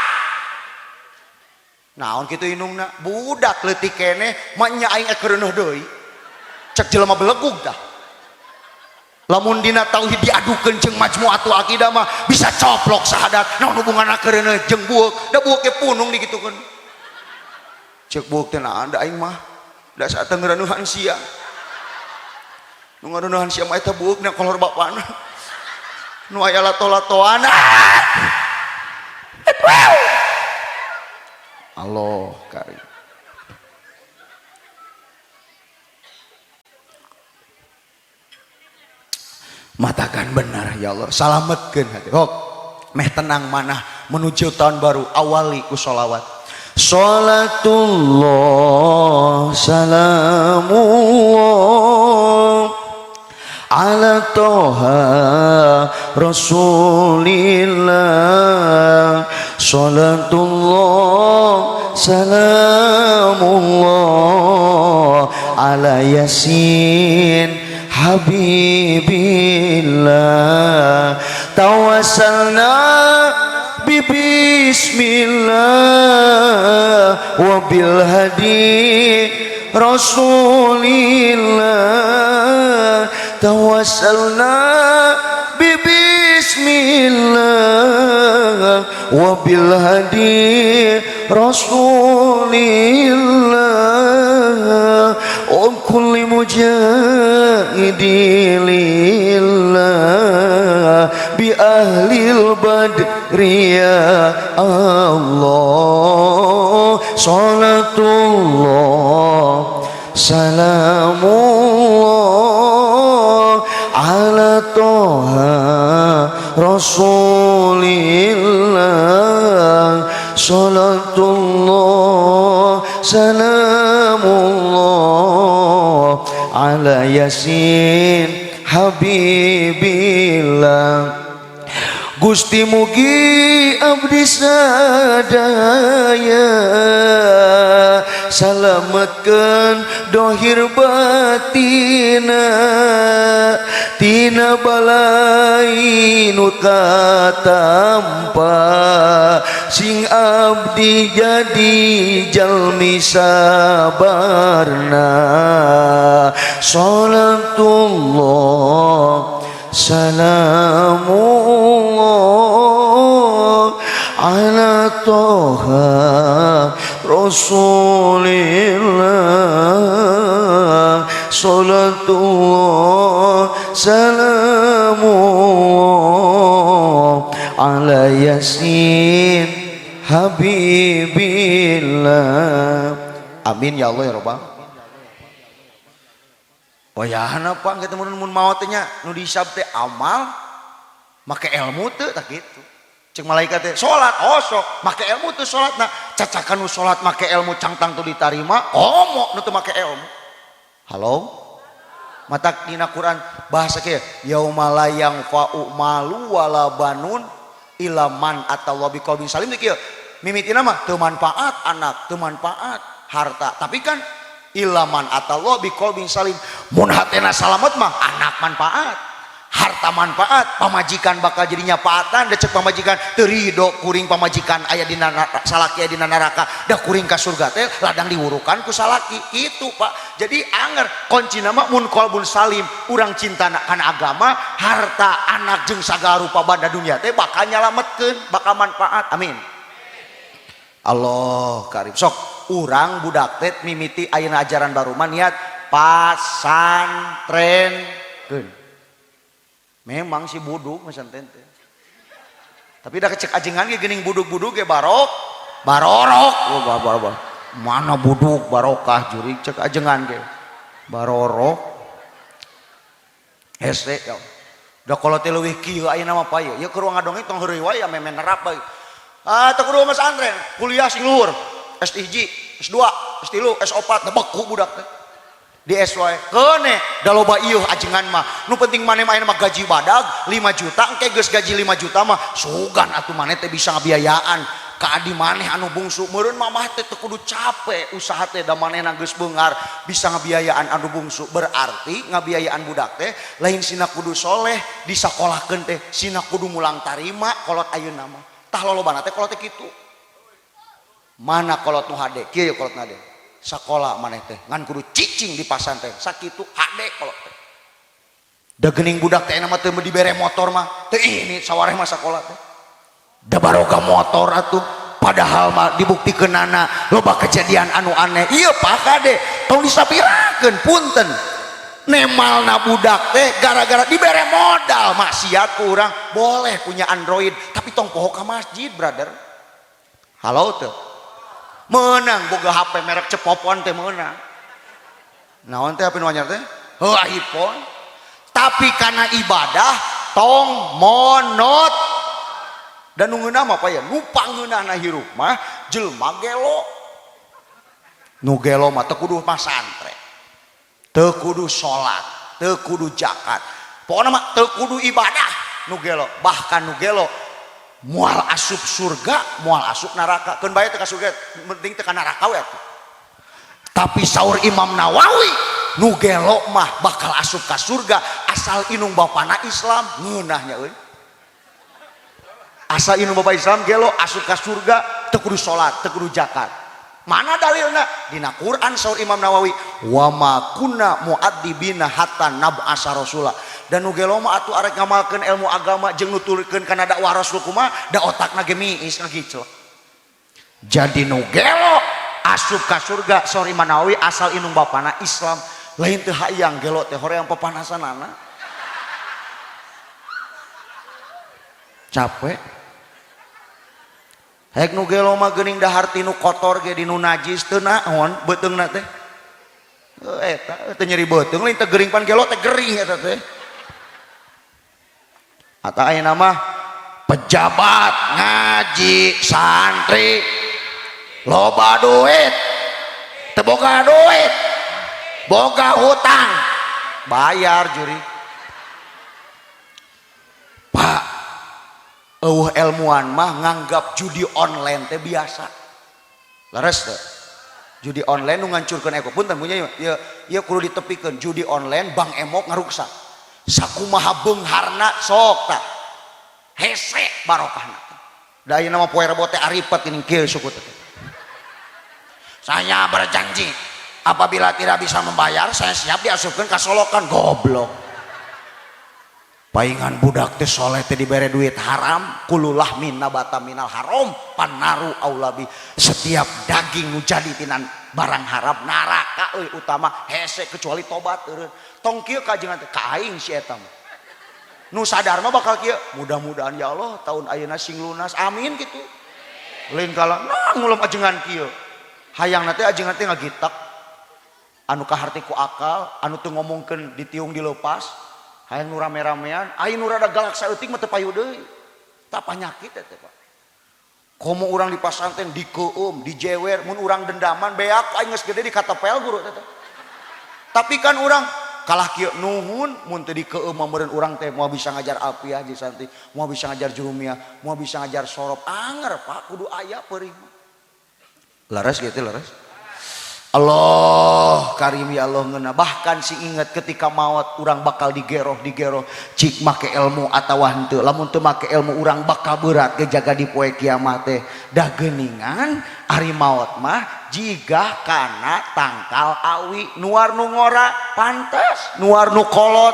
Naon kitu indungna? Budak leutik keneh mah nya aing kereuneuh deui. Cek jelema belegug tah. Lamun dina tauhid diadukeun jeung majmu'atul aqidah mah bisa coplok sahadat. Naon hubunganna kereuneuh jeung bueuk? Da bueuk ge punung digitukeun. Cek bueuk teh naon da aing mah? Da saat ngereneuhan sia. Nu ngareneuhan sia mah eta bueukna kolor bapana. Nu aya lato-latoana. Allah karim. Matakan benar ya Allah, salametkeun hati. Hok, meh tenang manah menuju tahun baru, awali ku sholawat. Salatullah salamullah ala toha rasulillah. Salatullah salamullah ala yasin habibillah. Tawassalna bi bismillah wa bil hadi rasulillah. Tawassalna bi bismillah wa bil hadi rasulillah. Wa kulli mujahidin lillah bi ahlil badri ya Allah. Salatullah salamullah ala toha rasulillah. Salatullah salamullah ala yasin habibillah. Gusti mugi abdi sadaya salametkeun dohir batina tina balai nu katampa sing abdi jadi jalmi sabarna. Salatullah salamullah ala toha rasulillah. Salatullah salamullah ala yasin habibillah. Amin ya Allah ya Rabbal. Wayahna Pak kita mun maot teh nya nu dihisab teh amal make ilmu teu tak kitu. Cek malaikat teh salat oh sok make ilmu teu salatna, cacakan nu salat make ilmu cangtang teu ditarima komo nu teu make ilmu. Halo? Matak dina Quran bahasa kieu yauma la yanfa'u malu wala banun illa man atallahi biqalbin salim teh kieu. Mimitina mah teu manfaat anak, teu manfaat harta, tapi kan ilaman atallah biqalbin salim. Mun hatena salamet mah anak manfaat, harta manfaat, pamajikan bakal jadi nyapaatan. Da cek pamajikan teu ridho kuring pamajikan aya dina salaki aya dina neraka, da kuring ka surga teh ladang diwurukan ku salaki kitu Pak. Jadi anger kuncina mah mun qalbun salim, urang cinta kana agama, harta, anak jeung sagala rupa banda dunia teh bakal nyalametkeun, bakal manfaat. Amin. Allah karim. Sok urang budak teh mimiti ayeuna ajaran baru mah niat pasantrenkeun. Memang si buduk masantren teh. Tapi dah kecek ajengan ge geuning buduk-buduk ge barok, barorok. Oh, bar, bar, bar. Mana buduk barokah jurig cek ajengan ge. Barorok. Hese ya. Da kalau teh leuwih kieu ayeuna mah paye. Ieu keur ngadongeng tong heureuy wae memen nerap bae. Ah teu kudu masantren, kuliah sing luhur. S1, S2, S3, S4, da beku budak teh. Di S wae. Keune da loba ieuh ajengan mah. Nu penting maneh mah ayeuna mah gaji badag 5 juta, engke geus gaji 5 juta mah sugan atuh maneh teh bisa ngabiayaan ka adi maneh anu bungsu. Meureun mamah teh teu kudu capek usaha teh da manehna geus beunghar bisa ngabiayaan anu bungsu. Berarti ngabiayaan budak teh lain sina kudu soleh disakolahkeun teh sina kudu mulang tarima kolot ayeuna mah. Tah lolobana teh kolot teh kitu. Mana kolot nu hade? Kieu kolot nu hade. Sakola maneh teh ngan kudu cicing di pasantren. Sakitu hade kolot teh. Da geuning budak teh mah teu dibere motor mah. Teu ini sawareh mah sakola teh. Da baroga motor atuh. Padahal mah dibuktikeunana loba kejadian anu aneh. Ieu Pak Kade tong disapirakeun punten. Nemalna budak teh gara-gara dibere modal maksiat ku urang boleh punya Android tapi tong poho ka masjid brother. Halo tuh. Menang boga HP merek cepopon teh meunang. Naon teh HP nu anyar teh? Heuh iPhone. Tapi karena ibadah tong monot. Dan nu ngeunah mah apa ya? Nu pangeunahna hirup mah jelema gelo. Nu gelo mah teu kudu masantren. Teu kudu salat, teu kudu zakat. Pokona mah teu kudu ibadah nu gelo. Bahkan nu gelo moal asup surga, moal asup neraka. Keun bae teu ka surga, penting teu ka neraka we atuh. Tapi saur Imam Nawawi, nu gelo mah bakal asup ka surga asal inung bapana Islam. Ngeunahnya euy. Asal inung bapa Islam gelo asup ka surga, teu kudu salat, teu kudu zakat. Mana dalilna? Dina Quran saur Imam Nawawi, wa ma kunna mu'adzibina hatta nab'asa rasula. Dan nu gelo mah atuh arek ngamalkeun ilmu agama jeung nuturkeun kana dakwah Rasul kumaha, da otakna ge miis ngagiclek. Jadi nu gelo asup ka surga saur Imam Nawawi asal inung bapana Islam. Lain teu hayang gelo teh hoream papanasanana. Capek. Hek nu gelo mah geuning dahar ti nu kotor ge di nu najis teu naon beuteungna teh. Eta teu nyeri beuteung lain teu gering pan gelo teh gering eta teh. Atau ayeuna mah pejabat ngaji santri loba duit teu boga duit boga hutang bayar juri. Pak eueuh ilmuwan mah nganggap judi online teh biasa. Leres teh. Judi online nu ngancurkeun eko punten punya ieu ieu kudu ditepikeun judi online Bank Emok ngaruksak. Sakumaha beungharna sok tah. Hese barokahna. Da ayeuna mah poe Rebo teh aripet geuning kieu suku teh. Saya berjanji apabila tidak bisa membayar saya siap diasupkeun ka solokan goblok. Paingan budak teh soleh teh dibere duit haram kululah minna bata minal haram panaru aulabi. Setiap daging nu jadi tinan barang haram neraka euy utama hese kecuali tobat eureun. Tong kieu kajengan teh ka aing si eta mah. Nu sadar mah bakal kieu mudah-mudahan ya Allah tahun ayeuna sing lunas amin kitu. Lain kala nah ngulem ajengan kieu. Hayangna teh ajengan teh ngagitak anu kaharti ku akal anu teu ngomongkeun ditiung dilepas. Hayang nu rame-ramean, aing nu rada galak saeutik mah teu payu deui. Tah panyakit teh Pak. Komo urang di pasantren dikeueum, dijewer, mun urang dendaman beak aing geus gede dikatepel guru teh. Tapi kan urang kalah kieu nuhun mun teu dikeueum mah meureun urang teh moal bisa ngajar alfiah jeung santri, moal bisa ngajar jurumiyah, moal bisa ngajar sorof. Anger Pak kudu aya peurih mah. Leres gitu leres. Allah karim ya Allah ngeuna. Bahkan si inget ketika maut urang bakal digeroh cik make ilmu atawa henteu. Lamun teu make ilmu urang bakal berat ge jaga di poe kiamat teh. Dah geuningan ari maut mah jigah kana tangkal awi nuar nu ngora pantes nuar nu kolot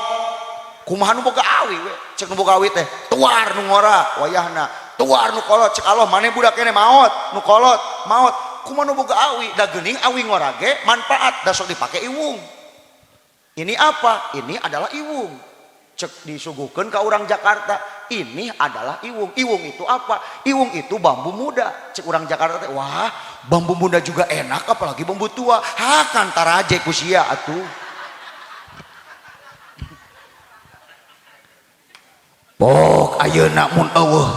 kumaha nu boga awi we cek nu boga awi teh tuar nu ngora wayahna tuar nu kolot cek Allah maneh budak kene maot nu kolot maot kumaha nu boga awi da geuning awi ngora ge manfaat da sok dipake iwung. Ini apa? Ini adalah iwung. Cek disuguhkeun ka urang Jakarta, ini adalah iwung. Iwung itu apa? Iwung itu bambu muda. Cek urang Jakarta teh, wah, bambu muda juga enak apalagi bambu tua. Ha kan taraje ku sia atuh. Pok ayeuna mun eueuh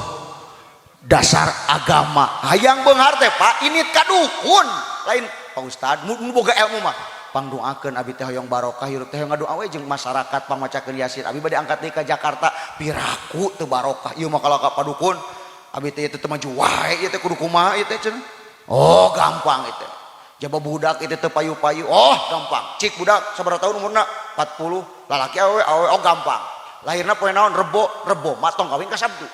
dasar agama hayang beunghar teh Pak ini kadukun lain Pak Ustad mun boga ilmu mah pangdoakeun abi teh hoyong barokah hirup teh ngadoa we jeung masyarakat pangmacakeun yasin abi bade angkat deui ka Jakarta piraku teu barokah ieu mah kalau ka padukun abi teh teu maju wae ieu teh kudu kumaha ieu teh cenah. Oh gampang ieu teh jaba budak ieu teh teu payu-payu oh gampang cik budak sabaraha tahun umurna 40 lalaki awewe awewe oh gampang lahirna poe naon rebo rebo mah tong kawin ka Sabtu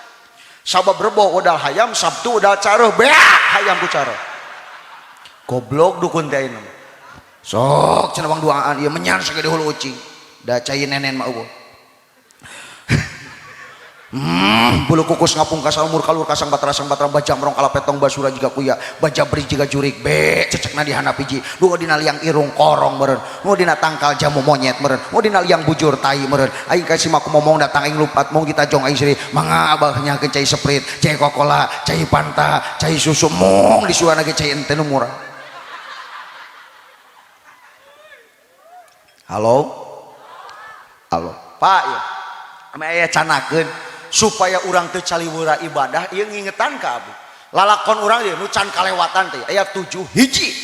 sabab rebo wedal hayam Sabtu wedal careuh beak hayam ku careuh. Goblok dukun teh ayeuna. Sok cenah bang duaan ieu menyan sagede hulu ucing. Da cai nenen mah eueuh. Bulu kukus ngapung kasal umur kalur kasang batra sang batra bajamrong kalapetong basura jiga kuya bajabri jiga jurik be cecekna di handap hiji nu dina liang irung korong meureun nu dina tangkal jamu monyet meureun nu dina liang bujur tai meureun aing ka simaku momong datang aing lupat mong ditajong aing siri mangga abah nyakeun cai Sprite cai Coca-Cola cai Fanta cai susu mong disuana ge cai ente nu murah. Halo halo Pak ya ame aya canakeun supaya urang teu caliwura ibadah ieu ngingetan ka abdi lalakon urang ieu nu can kalewatan teh aya 7 hiji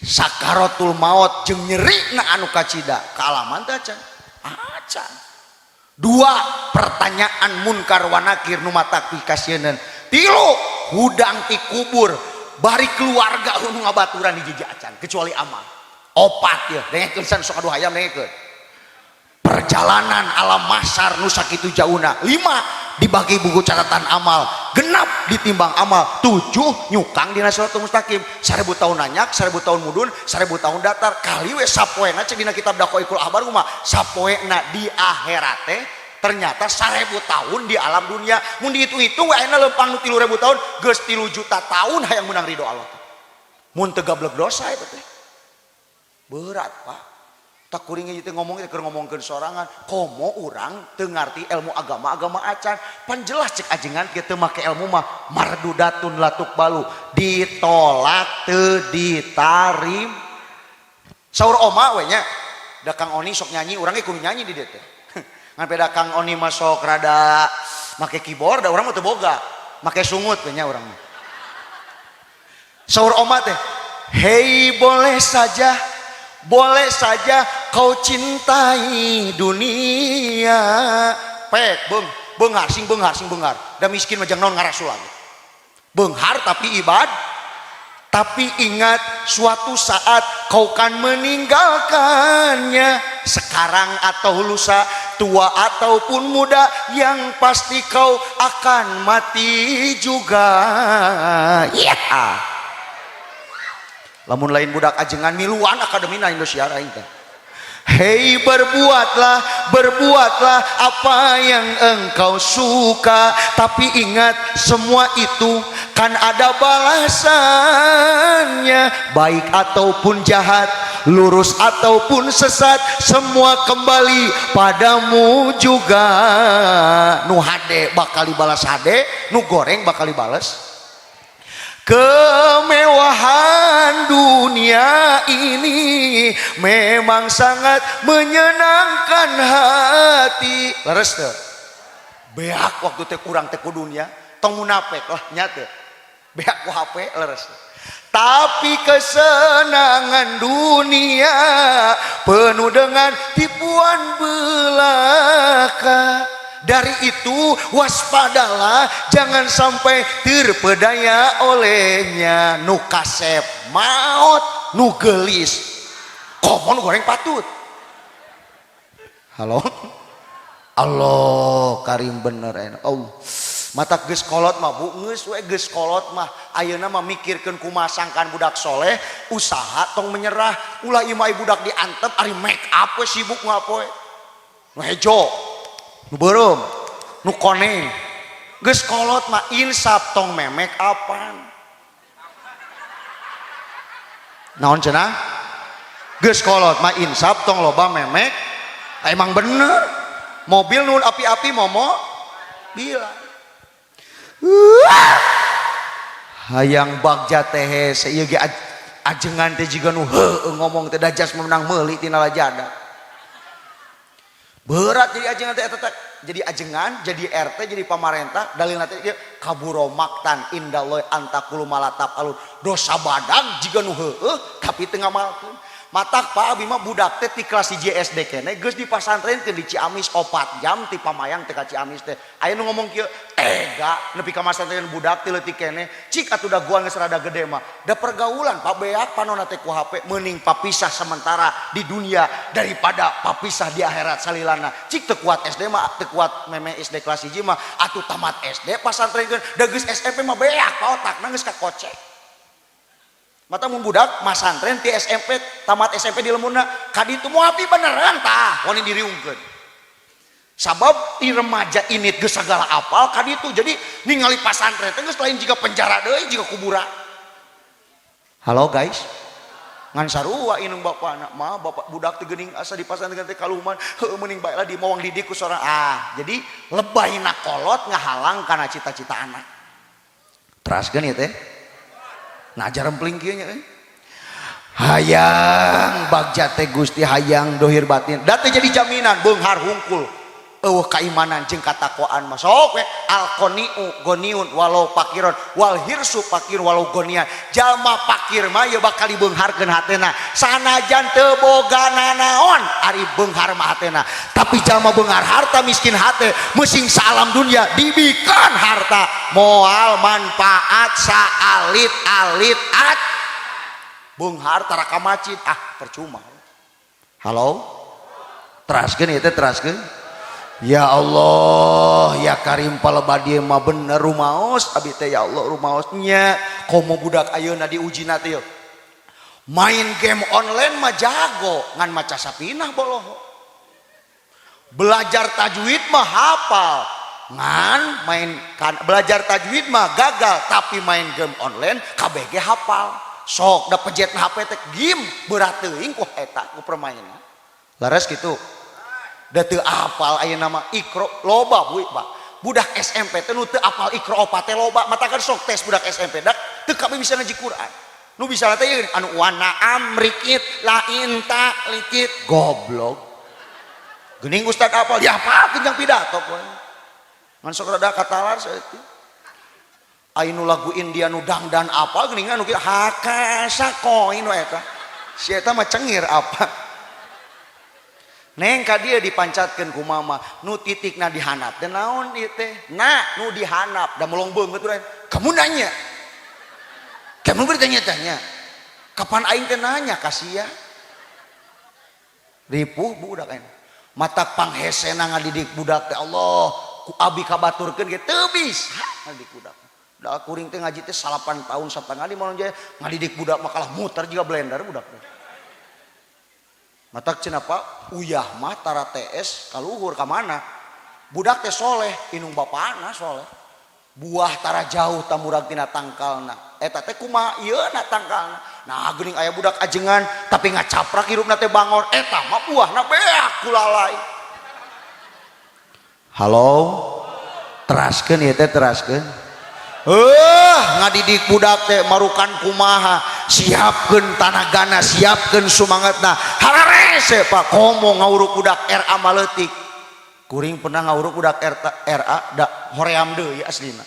sakaratul maot jeung nyerina anu kacida kaalaman teh acan acan. 2 pertanyaan munkar wa nakir nu matak pikasieun. 3 hudang ti kubur bari keluarga nu ngabaturan hiji acan kecuali amal. 4 ieu dengekeun san sok adu hayam dengekeun perjalanan alam mahsyar nu sakitu jauhna. 5 dibagi buku catatan amal, genap ditimbang amal. 7 nyukang dina siratal mustaqim. 1000 tahun nanyak, 1000 tahun mudun, 1000 tahun datar. Kali we sapoena cek dina kitab Daqaiqul Ahbar kumaha sapoena di akhirat teh ternyata 1000 tahun di alam dunia. Mun dihitung-hitung we ayeuna leumpang nu 3000 tahun geus 3 juta tahun hayang meunang ridho Allah. Mun teu gablek dosa eta teh. Berat, Pak. Tak kuringnya itu ngomongnya keur ngomongkeun sorangan komo urang teu ngarti ilmu agama-agama acan pan jelas cek ajengan kieu teu make ilmu mah mardudatun latuk balu ditolak teu ditarim. Saur oma we nya da Kang Oni sok nyanyi urang ge kudu nyanyi di dieu teh ngan beda Kang Oni mah sok rada make keyboard da urang mah teu boga make sungut we nya urang mah. Saur oma teh hei boleh saja kau cintai dunia. Pek beung beunghar sing beunghar sing beunghar da miskin mah jang naon ngarasulan beunghar tapi ibad tapi ingat suatu saat kau kan meninggalkannya sekarang atau lusa tua ataupun muda yang pasti kau akan mati juga. Iya yeah. Lamun lain budak ajengan miluan akademina Indosiar aing teh. Hei berbuatlah, berbuatlah apa yang engkau suka, tapi ingat semua itu kan ada balasannya, baik ataupun jahat, lurus ataupun sesat, semua kembali padamu juga. Nu hade bakal dibalas hade, nu goreng bakal dibalas. Kemewahan dunia ini memang sangat menyenangkan hati. Leres teu? Beak waktu teh kurang teh ku dunia, tong munafik lah nya teu. Beak ku HP leres. Tapi kesenangan dunia penuh dengan tipuan belaka. Dari itu waspadalah, jangan sampai terpedaya olehnya. Nu kasep maot, nu gelis komo nu goreng patut. Halo Allah karim bener enak. Allah mata geus kolot mah bu geus we geus kolot mah ayeuna mah mikirkeun kumaha sangkan budak soleh usaha tong menyerah ulah ieu mah budak diantep ari make up we sibuk ngapoe nu hejo nu beureum nu koneng geus kolot mah insaf tong memek apan naon cenah geus kolot mah insaf tong loba memek. Emang bener mobil nun api-api momo bila hayang bagja teh ieu ge ajengan teh jiga nu heueuh ngomong teh dajas meunang meuli tina lajada. Berat jadi ajengan teh eta jadi ajengan, jadi RT, jadi pamarentah, dalilna teh ieu kaburo maktan indallah antakulu malatap alun dosa badag jiga nu heueuh tapi teu ngamalkeun. Matak Pak abi mah budak teh ti kelas 1 SD keneh geus dipasantrenkeun di Ciamis 4 jam ti Pamayang teh ka Ciamis teh. Aya nu ngomong kieu tega nepi ka masantren budak teh leutik keneh cik atuh da gua geus rada gede mah. Da pergaulan Pak beak panonna teh ku HP meuning papisah sementara di dunia daripada papisah di akhirat salilana. Cik teu kuat SD mah teu kuat meme SD kelas 1 mah atuh tamat SD pasantrenkeun da geus SMP mah beak pa otakna geus kakocek. Mata mun budak masantren ti SMP, tamat SMP di lemurna kaditu moal beneran tah wani diriungkeun. Sabab di remaja ini geus sagala apal kaditu, jadi ningali pasantren teh geus lain jiga penjara deui, jiga kuburan. Halo guys, ngan sarua inung bapana mah, bapak budak teh geuning asa di pasantren teh kaluman, heueuh mending bae lah di mawang didik ku sorang. Ah, jadi lebayna kolot ngahalang kana cita-cita anak. Teraskeun ieu teh. Nah, jarempling kieu nya euy. Hayang bagja teh Gusti, hayang dohir batin. Da teh jadi jaminan beunghar hungkul. Eueuh kaimanan jeung katakwaan mah sok we al qani'u goniun walau pakiron wal hirsu pakir walau gonian. Jalma pakir mah ieu bakal dibeungharkeun hatena sanajan teu boga nanaon, ari beunghar mah hatena. Tapi jalma beunghar harta miskin hate, meusing saalam dunia dibikeun harta moal manfaat saalit-alit at beunghar tara ka masjid, ah percuma. Halo, teraskeun ieu teh, teraskeun. Ya Allah ya Karim, palebah dieu mah bener rumaos abi teh, ya Allah, rumaos nya komo budak ayeuna diujina teh main game online mah jago ngan maca Sapinah boloho, belajar tajwid mah hafal ngan main kan, belajar tajwid mah gagal, tapi main game online KBG hafal. Sok da pejet HP teh game berat teuing ku eta ku permainan. Laras gitu da teu apal ayeuna mah Iqro loba, Bu, Pak. Budak SMP teh nu teu apal Iqro opat teh loba. Matakan sok tes budak SMP dak teu kabeh bisa ngaji Quran. Nu bisa teh ieu anu wana amrikit la inta likit, goblok. Geuning ustad apal ya apalkeun jang pidato poe. Ngan sok rada katalar saeutik. Aya nu lagu India nu dangdan apal geuning, anu kieu hakasa koin nu eta. Si eta mah cengir apa. Neng ka dia dipancatkeun ku mama nu titikna dihandap teh naon ieu teh? Na nu dihandap da melong beungeut urang. Kamu nanya. Kamu bertanya-tanya. Kapan aing teh nanya ka sia? Ripuh budak aing. Matak panghesena ngadidik budak teh Allah ku abi kabaturkeun ge teu bisa ngadidik budak. Da kuring teh ngaji teh 8 tahun satengah di Manonjaya, ngadidik budak mah kalah muter juga blender budak teh. Matak cenah Pak, uyah mah tara TS kaluhur ka mana? Budak teh soleh, inung bapana soleh. Buah tara jauh tamurag tina tangkalna. Eta teh kumaha ieu na tangkalna. Nah, geuning aya budak ajengan tapi ngacaprak hirupna teh bangor, eta mah buahna beak kulalai. Halo, teraskeun ieu teh, teraskeun. Ngadidik budak teh marukan kumaha, siapkeun tanagana, siapkeun sumangatna. Hararese Pak, komo ngawuruk budak RA maleutik. Kuring pernah ngawuruk budak RA da hoream deui aslina.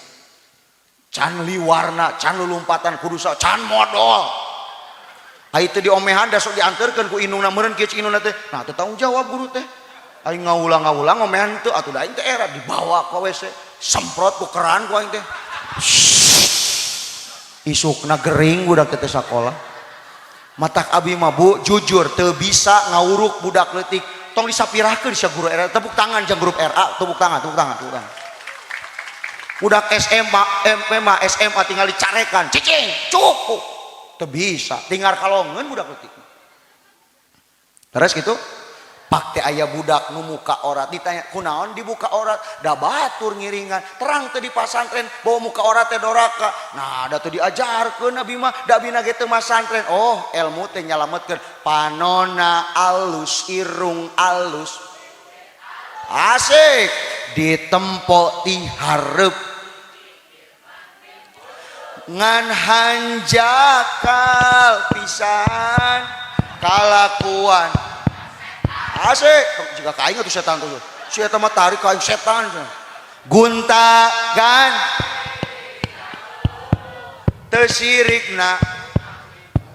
Can liwarna, can lulumpatan kudu can modol. Ai teu diomehan da sok dianterkeun ku indungna meureun kieu indungna teh. Nah, teu tanggung jawab guru teh. Aing ngaulang-ngaulang ngomehan teu atuh da aing teh era dibawa ka WC, semprot ku keran ku aing teh. Isukna gering budak teh sakola. Matak abi mah, Bu, jujur teu bisa ngawuruk budak leutik. Tong disapirahkeun sia guru RA. Tepuk tangan jang grup RA, tepuk tangan, tepuk tangan, tepuk tangan. Budak SMA, SMA, SMA tinggal dicarekan, cicing, cukup. Teu bisa, tinggal kalongeun budak leutik. Terus gitu, pak teh aya budak nu muka orat, ditanya kunaon dibuka orat, da batur ngiringan, terang teh di pasantren bawa muka orat teh doraka. Nah, da teu diajarkeun abi mah, da abina ge teu masantren. Oh, ilmu teh nyalametkeun panona alus, irung alus, asik ditempo ti hareup ngan hanjakal pisan kalakuan asik jika kaing atuh setan tuh si eta mah tarik kaing setan gunta gan teu sirikna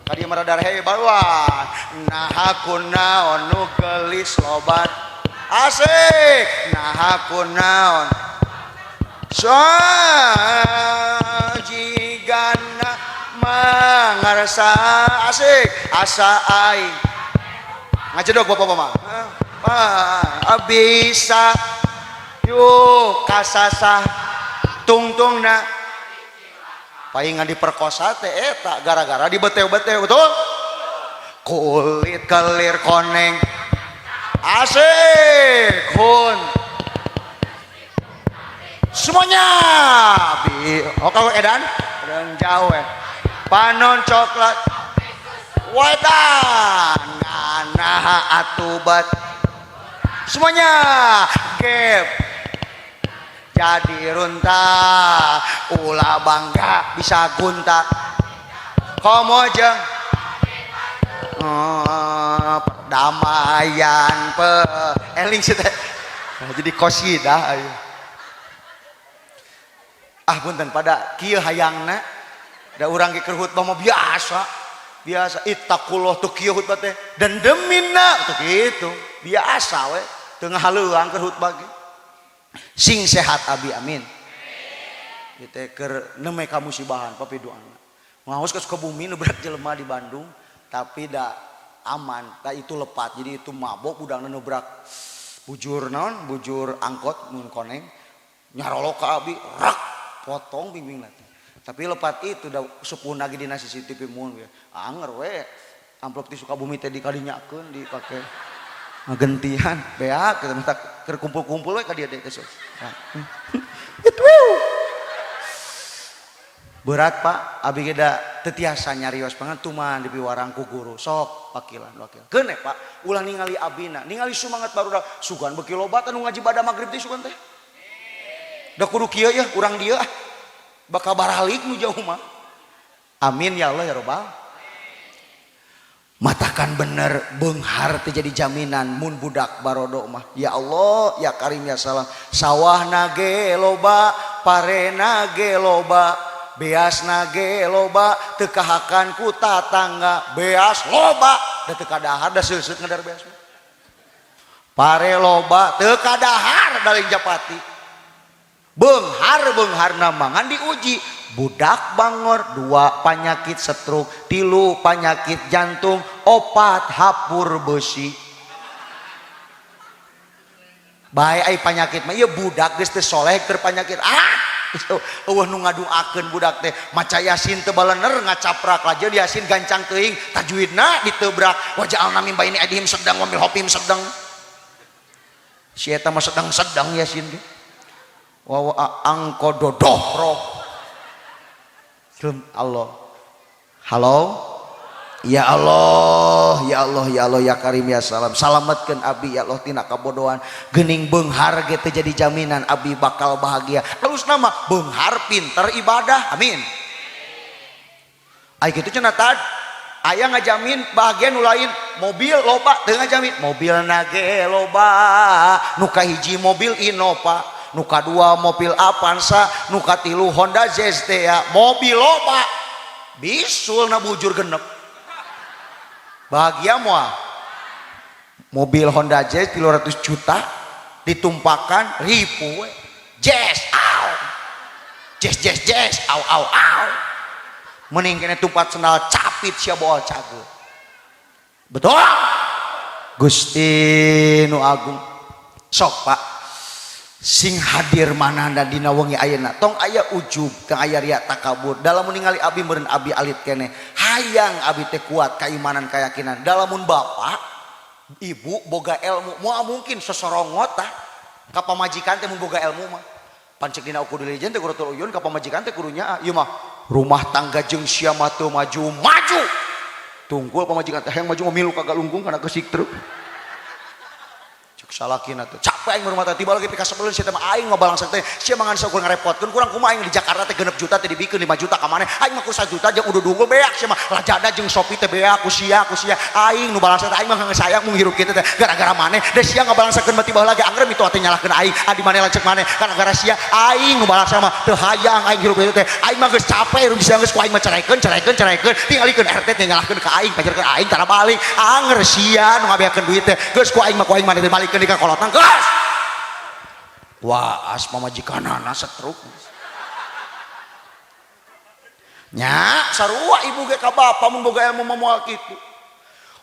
ka dieu mah rada hebat wah. Naha kunaon nu geulis lobat, asik, naha kunaon sajigana mangarsa, asik, asa aing ngajedog bapak mah bisa yuk kasasah tungtungna. Paingan diperkosa teh eta gara-gara dibeteu-beteu, betul? Kulit kelir koneng asik hun semuanya bi oh kalau edan edan jauh ya panon coklat wetan ngana atubat semuanya gap jadi runtah ulah bangga bisa gunta komo jeung oh, perdamaian pe eling sih teh jadi kosidah ayo ah punten pada kieu hayangna da urang ge keur khutbah mah biasa biasa ittaqullah tuh kieu khutbah teh dendemina tuh gitu biasa we teu ngahaleuang keur khutbah ge sing sehat abi amin ieu teh keur neme kamusibahan papi doana ngaos ke Sukabumi nu berat jelema di Bandung tapi da aman da itu lepat jadi itu mabok budakna nabrak bujur naon bujur angkot mun koneng nyarolok ka abi rak potong bimbing teh tapi lepat itu da sepuh lagi dina CCTV mun anger we amplop di Sukabumi teh dikalinyakeun dipake ngegentian beak kita minta keur kumpul-kumpul we ka dieu teh itu berat pak abi ge da teu tiasa nyarios pangantuman di piwarang ku guru sok wakilan wakil keun pak ulah ningali abina ningali sumangat barudak sugan beuki loba anu ngaji bada magrib teh sugan teh da kudu kieu ya urang dieu ah bakal baralik nu jauh mah amin ya Allah ya robbal matakan bener beunghar teh jadi jaminan mun budak barodo mah ya Allah ya Karim ya Salam sawah nage loba pare nage loba beas nage loba teu kahakan ku tatangga beas loba da teu kadahar da seuseut ngadar beas mah pare loba teu kadahar da lain japati beunghar beungharna mangan diuji budak bangor dua panyakit stroke tilu panyakit jantung opat hapur besi bae ai panyakit mah ieu budak geus teu soleh keur panyakit ah eueuh nu ngaduakeun budak teh maca yasin teu balener ngacaprak lajeun yasin gancang teuing tajwidna ditebrak waja'alna min baini aidihim sedang wa min khalfihim sedang si eta mah sedang-sedang yasin ge wa angkododoh roh Allah halo ya Allah ya Allah ya Allah ya Karim ya Salam salametkeun abi ya Allah tina kabodohan geuning beunghar ge teu jadi jaminan abi bakal bahagia halus nama beunghar pinter ibadah amin ai kitu cenah tad aya ngajamin bahagia nu lain mobil loba teu ngajamin mobil nage loba nu kahiji mobil Innova nu kadua mobil Avanza nu katilu Honda Jazz mobil loba bisul na bujur genep bahagia moal mobil Honda Jazz 300 juta ditumpakan ribu we. Jazz aw jazz jazz jazz aw aw aw mending kene tumpat sendal capit sia bawa cage betul Gusti nu agung sok pak sing hadir mananda dina wengi ayeuna tong aya ujub tong aya riya takabur dalam ningali abi meureun abi alit keneh hayang abi teh kuat keimanan keyakinan dalamun bapak ibu boga ilmu moal mungkin sosorongot tah ka pamajikan teh mun boga ilmu mah pancek dina ukur dilijen teh Qurratul Uyun ka pamajikan teh kudu nyaa ieu mah rumah tangga jeung sia mah teu maju maju tungkul pamajikan teh hayang maju milu ka galunggung kana kesik truk cek salakina teh capek aing rumah tangga tiba lagi pikasebeleun sia teh mah aing ngabalangsak teh sia mangan saukur ngarepotkeun kurang kumaha aing di Jakarta teh 6 juta teh dibikeun 5 juta ka maneh aing mah kur 1 juta jeung udah dungul beak sia mah lajada jeung Shopee teh beak ku sia aing nu balangsak teh aing mah sayang mung hirup kitu teh gara-gara maneh da sia ngabalangsakeun mah tiba lagi angger mitu teh nyalahkeun aing adi maneh lanceuk maneh gara-gara sia aing nu balangsak mah teu hayang aing hirup kitu teh aing mah geus capek hirup sia geus ku aing mah ceraikeun ceraikeun ceraikeun tingalikeun RT teh nyalahkeun ka aing pajarkeun aing tara balik anger sia nu ngabeakeun duit teh geus ku aing mah ku aing maneh teh balikeun di ka kolotna geus wah as pamajikanana setruk nya sarua ibu ge ka bapa mun boga ilmu mah moal kitu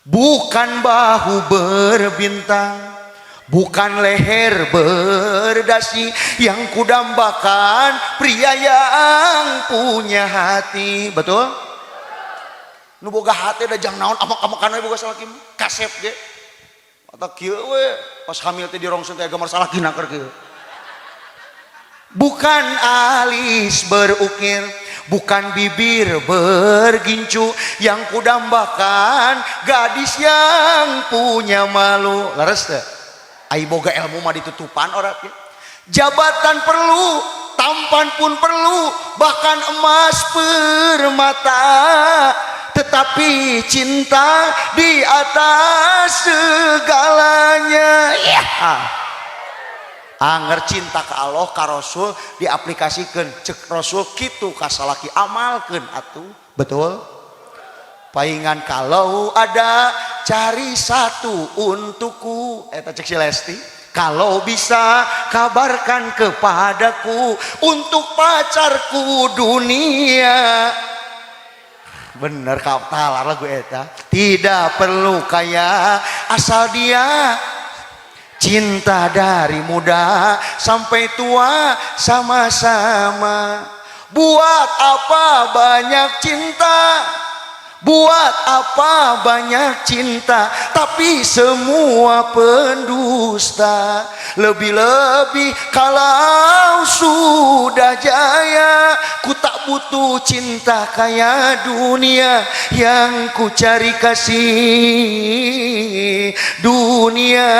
bukan bahu berbintang Bukan leher berdasi yang kudambakan, pria yang punya hati. Betul? Nu boga hati da jang naon amak-amakan we boga salaki mah. Kasep ge. Atau kieu we pas hamil teh dirongsen teh gambar salakina keur kieu. Bukan alis berukir, bukan bibir bergincu yang kudambakan, gadis yang punya malu. Leres teh? Ai boga ilmu mah ditutupan orang ya. Jabatan perlu, tampan pun perlu, bahkan emas permata, tetapi cinta di atas segalanya ya. Anger cinta ke Allah ka Rasul diaplikasikan, cek Rasul kitu ka salaki, amalkeun atuh. Betul? Paingan kalau ada cari satu untukku, eta cek si Lesti, kalau bisa kabarkan kepadaku untuk pacarku dunia. Bener kaptalar lagu eta. Tidak perlu kaya asal dia cinta dari muda sampai tua sama-sama. Buat apa banyak cinta? Buat apa banyak cinta tapi semua pendusta? Lebih-lebih kalau sudah jaya. Ku tak butuh cinta kaya dunia, yang ku cari kasih dunia,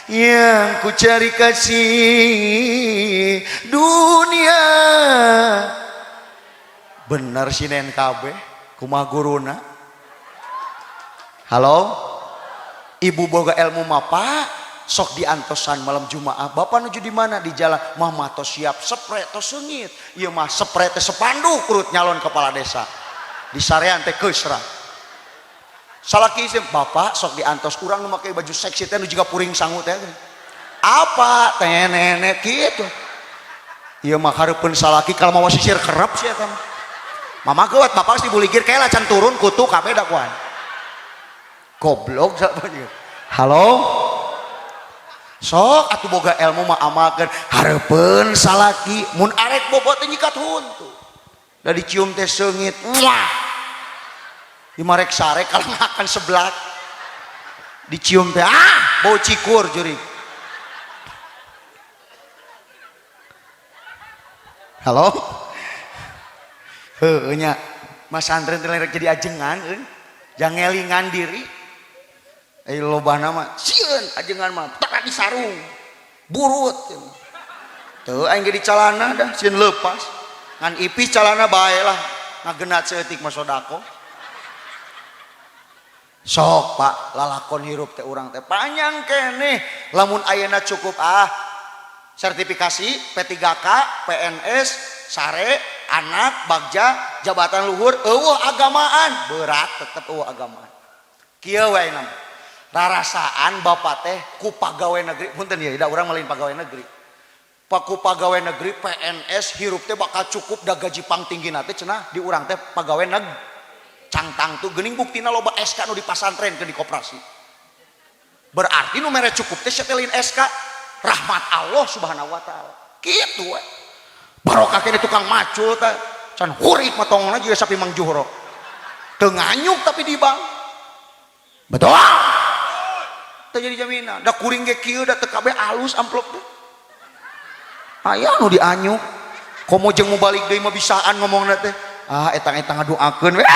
yang ku cari kasih dunia. Bener sinen kabeh kumaha guruna. Halo, ibu boga ilmu mah, Pak, sok diantosan malam Jumaah. Bapak nuju di mana? Di jalan. Mama tos siap sepre, tos seungit. Ieu mah sepre teh sepanduk urut nyalon kepala desa di sarean teh keusra. Salaki sih, bapak sok diantos urang nu make baju seksi teh nu jiga puring sangu teh apa teh nenek kitu. Ieu mah hareupeun salaki kalau mau sisir kerep sih eta mah. Mama geuwat bapak geus dibuligir kayak can turun kutu kabeh dakuan. Goblok siapa juga. Halo? Sok atuh boga ilmu mah amalkeun hareupeun salaki, mun arek bobo teh nyikat huntu. Da dicium teh seungit. Muah. Di marek sare kalau makan seblak. Dicium teh ah bau cikur jurig. Halo? Heueuh nya Mas santren teh rek jadi ajengan euy. Jangelingan diri. Eh lobana mah sieun ajengan mah tak di sarung. Burut. Teu aing ge di calana dah sieun leupas. Ngan ipis calana bae lah. Ngagenat saeutik mah sodako. Sok Pak, lalakon hirup teh urang teh panjang keneh. Lamun ayeuna cukup ah sertifikasi P3K, PNS, sare, anak, bagja, jabatan luhur, eueuh agamaan, berat tetep eueuh agamaan. Kieu we ayeuna. Rarasaan bapak teh ku pagawe negeri, punten ya, da urang mah lain pagawe negeri. Ku pagawe negeri PNS hirup teh bakal cukup da gaji pangtinggina teh cenah di urang teh pagawe negeri. Cangtang tuh geuning buktina loba SK nu di pasantren ke di koperasi. Berarti nu mere cukup teh setelin SK rahmat Allah Subhanahu wa taala. Kitu we. Barokah kene tukang macul teh can hurik matongna jiga sapi Mang Juhro. Teu nganyuk tapi di bank. Betul? Teu jadi jaminan. Da kuring ge kieu da teu kabeh alus amplop teh. Aya nu dianyuk. Komo jeung mau balik deui mah bisaan ngomongna teh. Ah etang-etang ngadoakeun we.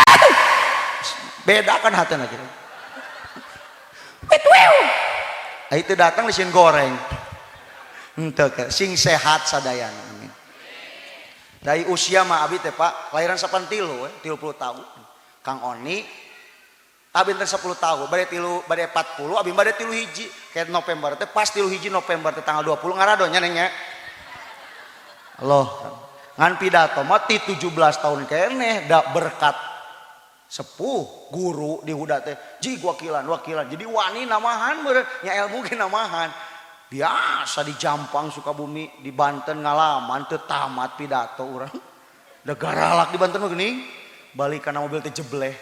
Beda kan hatena kitu. Ah itu datang di sini goreng. Henteu sing sehat sadayana. Amin. Dari usia mah abi teh Pak, kelahiran 83 we, 30 tahun. Kang Oni abi teh 10 tahun, bade tilu bade 40, abi bade tilu hiji. Kayak November teh pas tilu hiji November teh tanggal 20 ngarado nya neng nya. Loh, ngan pidato mah ti 17 tahun keneh da berkat sepuh guru di Huda teh jig wakilan wakilan jadi wani namahan meureun nya ilmu ge namahan. Biasa di Jampang Sukabumi di Banten ngalaman teu tamat pidato urang. Da garalak di Banten mah geuning balik kana mobil teh jebleh.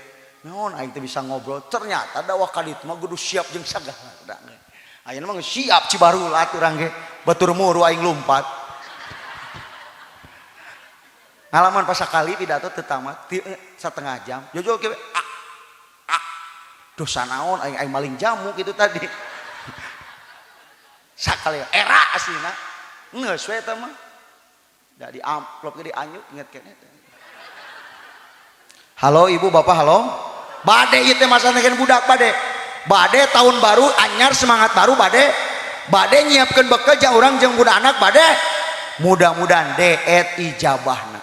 Naon aing teh bisa ngobrol. Ternyata dakwah ka ditu mah kudu siap jeung sagala. Ayeuna mah siap Cibarulat urang ge. Batur muru aing lumpat. Ngalaman pas sakali pidato teu tamat setengah jam. Jojol kieu ah ah. Dosa naon aing aing maling jamu gitu tadi. Sakali era aslina. Geus we eta mah. Da di amplop ge dianyuk inget keneh teh. Halo ibu bapak halo. Bade ieu teh masalah budak bade. Bade tahun baru anyar semangat baru bade. Bade nyiapkeun bekal jang urang jeung budak anak bade. Mudah-mudahan deet ijabahna.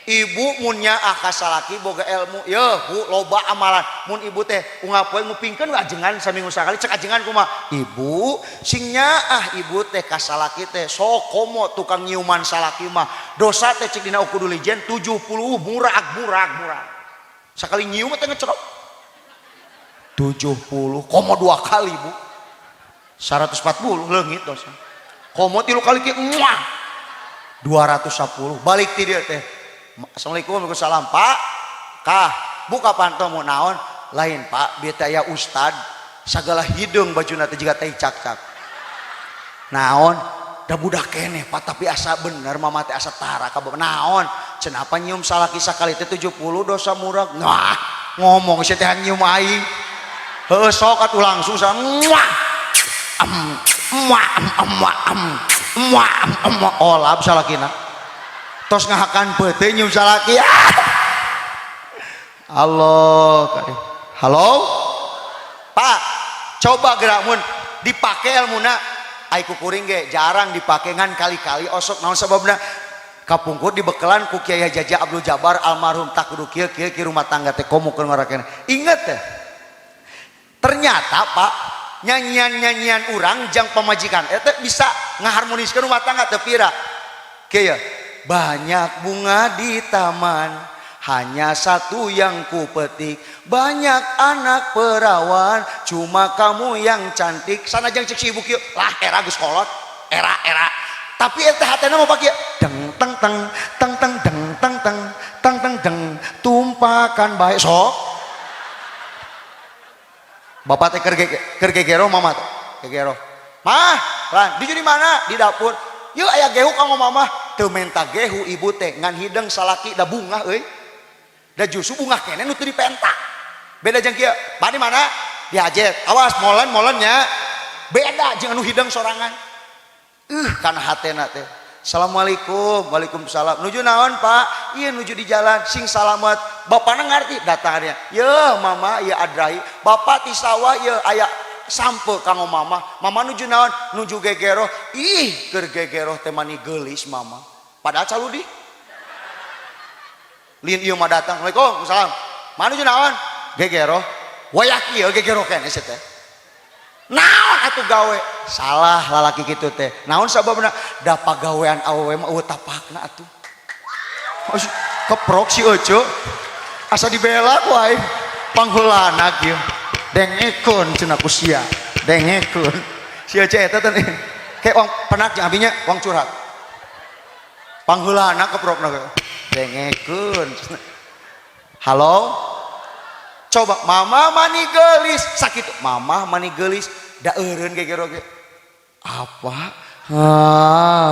Ibu mun nyaah ka salaki boga ilmu, yeuh bu loba amalan. Mun ibu teh unggal poe ngupingkeun we ajengan saminggu sakali cek ajengan kumaha? Ibu sing nyaah ibu teh ka salaki teh sok komo tukang nyiuman salaki mah. Dosa teh cek dina Uqudul Lijen 70 murag murag murag. Sakali nyium teh ngecerok. 70 komo 2 kali bu. 140 leungit dosa. Komo 3 kali ki muah. 210 balik ti dieu teh. Assalamualaikum waalaikumsalam Pak. Kah buka panto mau naon lain Pak bieu teh aya ustad sagala hideung bajuna teh jiga tai cak-cak. Naon da budak keneh Pak tapi asa bener mama teh asa tara ka bapak. Naon cenah apa nyium salaki sakali teh 70 dosa murag. Nah ngomong sia teh nyium aing. Heuh sok atuh langsung sa muah. Am muah am muah am muah am muah olab salakina. Tos ngahakan peuteung nyium salaki. Ah! Allah. Halo? Pak, coba gerak mun dipake ilmuna ai kukuring ge jarang dipake ngan kali-kali osok naon sababna kapungkur dibekelan ku Kiai Jaja Abdul Jabar almarhum tak kudu kieu kieu kieu rumah tangga teh komo keur ngarakena. Inget teh. Ternyata Pak, nyanyian-nyanyian urang jang pamajikan eta bisa ngaharmoniskeun rumah tangga teu pira. Kieu banyak bunga di taman, hanya satu yang ku petik. Banyak anak perawan, cuma kamu yang cantik. Sanajan cek si ibu kieu, lah era geus kolot, era era. Tapi eta hatena mau pakai deng teng teng teng teng deng teng teng teng teng deng tumpakan bae sok. Bapak teh keur gegero mama teh gegero. Mah, lan di mana? Di dapur. Yuk aya gehu kanggo mama. Teu menta gehu ibu teh ngan hideng salaki da bungah euy. Da justru bungah keneh nu teu dipenta. Beda jeung kieu, Pak di mana? Di hajet. Awas molen molennya. Beda jeung anu hideng sorangan. Kana hatena teh. Assalamualaikum, waalaikumsalam. Nuju naon Pak? Iya nuju di jalan, sing salamet. Bapakna ngarti datangnya. Ye mama, ye adrahi. Bapak ti sawah ye aya sampe kanggo mama. Mama nuju naon? Nuju gegero. Ih, keur gegero teh mani geulis mama. Padahal caludi. Lin ieu mah datang. Assalamualaikum, salam. Mana nuju naon? Gegero. Wayah kieu gegero keneh sia teh. Naon atuh gawe? Salah lalaki kitu teh. Naon sababna? Da pagawean awewe mah eueuh tapakna atuh. Keprok si Ece. Asa dibela ku aing. Pangheulana kieu. Dengekeun cenah ku sia. Dengekeun. Si Ece eta teh kayak wong penak jeung abinya wong curhat. Pangheulana keprokna ge. Dengekeun. Halo? Coba mama mani geulis sakit mama mani geulis da eureun gegero ge. Apa? Ah,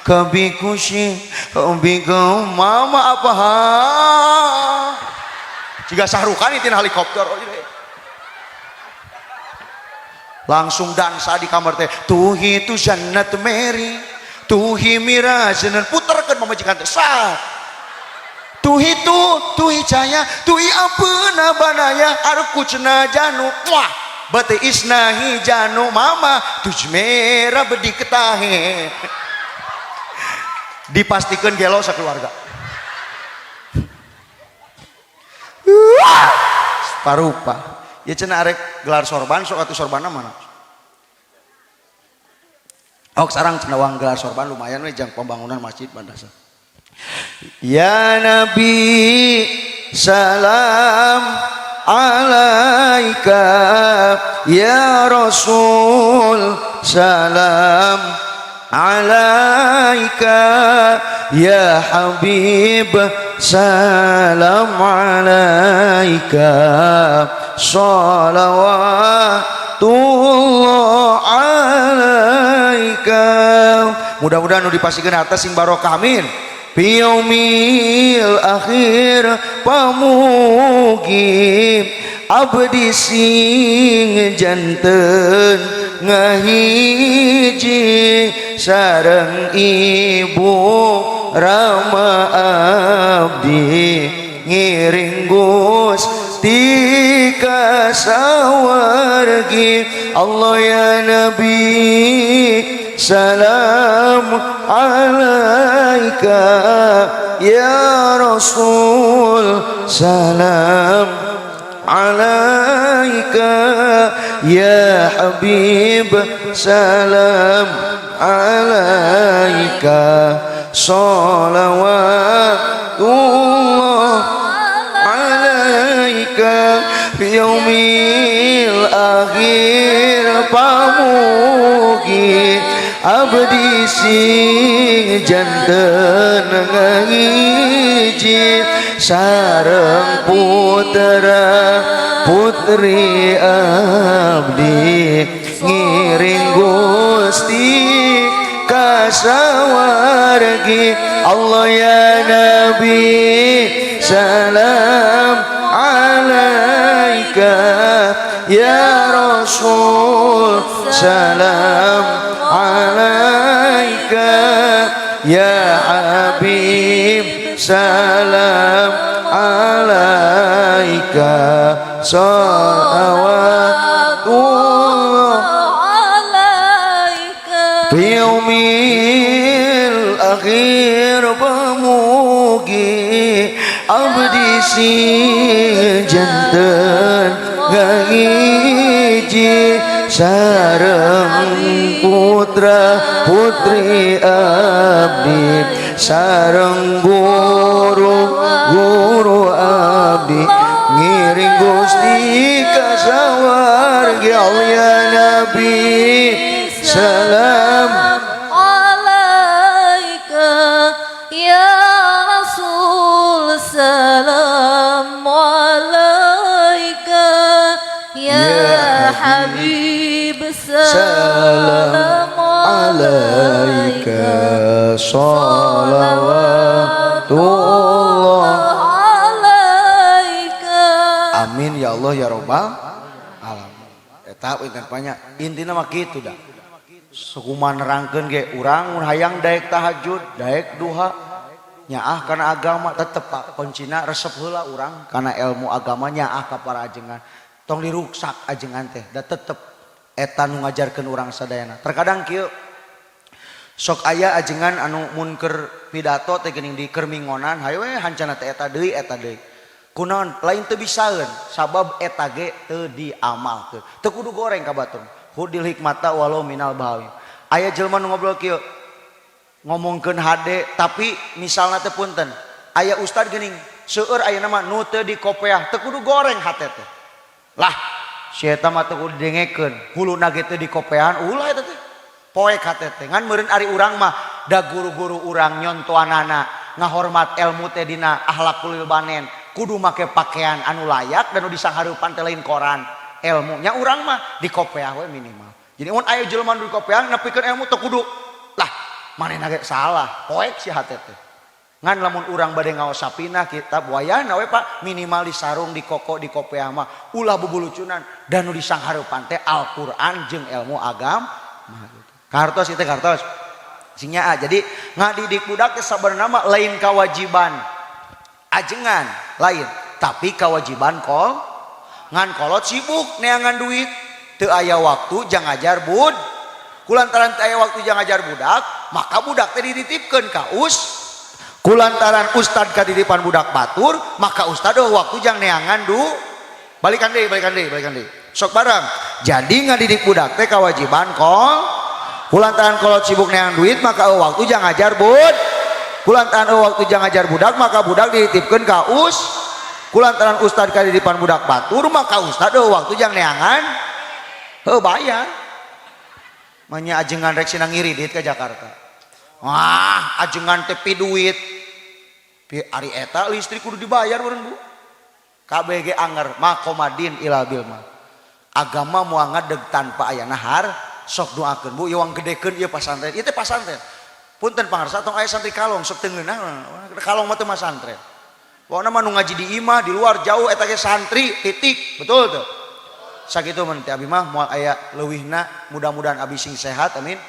kabi kushi kabi mama apa? Jika sahrukan itu helikopter langsung dansa di kamar teh tuhi tu jannat meri tuhi mira jannat puterkeun pamajikan teh sah tuhi tu tuhi caya tuhi apena banaya arkucna janu wah bate isnahi janu mama tuj mera bediktahe dipastikan gelo sakeluarga. Parupa ya cenah arek gelar sorban sok atuh sorbanna mana? Oh sarang cenah uang gelar sorban lumayan we jang pembangunan masjid madrasah. Ya Nabi salam alaika ya Rasul salam. alaika ya habib, salam alaika, shalawatullah alaika. Mudah-mudahan nu dipasihkeun harta sing barokah, amin. Fi yaumil akhir pamugi abdi sing janten ngahiji sareng ibu rama abdi ngiring Gusti ka sawargi. Allah ya Nabi, salam alaika ya Rasul, salam alaika ya Habib, salam alaika, salawatullah alaika. Fi yaumil akhir pamugi abdi sing janten ngahiji sareng putra putri abdi ngiring Gusti ka sawargi. Allah ya Nabi, salam alaika ya Rasul, salam alaika ya Habib, salam alaika, salawatullah alaika. Fi yaumil akhir pamugi abdi sing janten ngahiji sareng putra putri abdi sareng guru guru abdi ngiring Gusti ka sawargi. Allah ya Nabi, salam alaika ya Rasul, salam alaika ya Ya Habib, salam salam alaika, salawatullah alaika. Amin ya Allah ya robbal alamin. Eta inten banyak intina mah kitu dah. Sakumaha nerangkeun ge urang mun hayang daek tahajud, daek duha, nyaah kana agama tetep Pak, kuncina resep heula urang kana ilmu agama, nyaah ka para ajengan. Tong diruksak ajengan teh, da tetep eta nu ngajarkeun urang sadayana. Terkadang kieu sok aya ajengan anu mun keur pidato teh geuning di keur mingonan, hayu we hancana teh eta deui eta deui. Kunaon lain teu bisaeun, sabab eta ge teu diamalkeun. Teu kudu goreng ka batur. Hudil hikmata walau minal bawi. Aya jelema nu ngobrol kieu ngomongkeun hade, tapi misalna teh punten aya ustad geuning seueur ayeuna mah nu teu dikopeah, teu kudu goreng hate teh. Lah si eta mah teu kudu didengekeun, huluna ge teu dikopeahan, ulah eta teh. Poek hate teh. Ngan meureun ari urang mah da guru-guru urang nyontoanana ngahormat ilmu teh dina akhlakul banen, kudu make pakaian anu layak dan nu disanghareupan teh lain koran. Ilmunya urang mah dikopeah we minimal. Jadi mun aya jelema nu dikopeah nepikeun ilmu teu kudu lah manehna ge salah, poek si hate teh. Ngan lamun urang bade ngaos sapinah kitab wayahna we Pak, minimal di sarung, di koko, di kopeah mah ulah bubulucunan dan nu disanghareupan teh Al-Qur'an jeung ilmu agama gitu. Kartos itu kartos. Sing nyaa. Jadi ngadidik budak teh sabenerna mah lain kewajiban ajengan lain, tapi kewajiban kol ngan kolot sibuk neangan duit teu aya waktu jang ngajar bud, kulantaran teu aya waktu jang ngajar budak maka budak teh dititipkeun ka us, kulantaran ustad katitipan budak batur maka ustad oh waktu jang neangan du, balikan deui, balikan deui, balikan deui sok bareng. Jadi ngadidik budak teh kewajiban kol, kulantaran kolot sibuk neangan duit maka oh waktu jang ngajar bud, kulantaran oh waktu jang ngajar budak maka budak dititipkeun ka us, kulantaran ustad katitipan budak batur maka ustad oh waktu jang neangan heuh bayar. Manya ajengan rek sina ngiridit ke Jakarta. Wah, ajengan teh pi duit. Pi ari eta listrik kudu dibayar bareng Bu. KBG anger makomadin ila bilma. Agama moal ngadeg tanpa ayana har sok doakeun Bu, ieu gedekeun ieu pasantren. Ieu teh pasantren. Punten pangarsa tong aya santri kalong sok teu ngeunah. Kalong mah teu masantren. Pokona mah nu ngaji di imah di luar jauh eta ge santri titik. Betul tuh. Sakitu mun teh abi mah moal aya leuwihna, mudah-mudahan abi sing sehat, amin.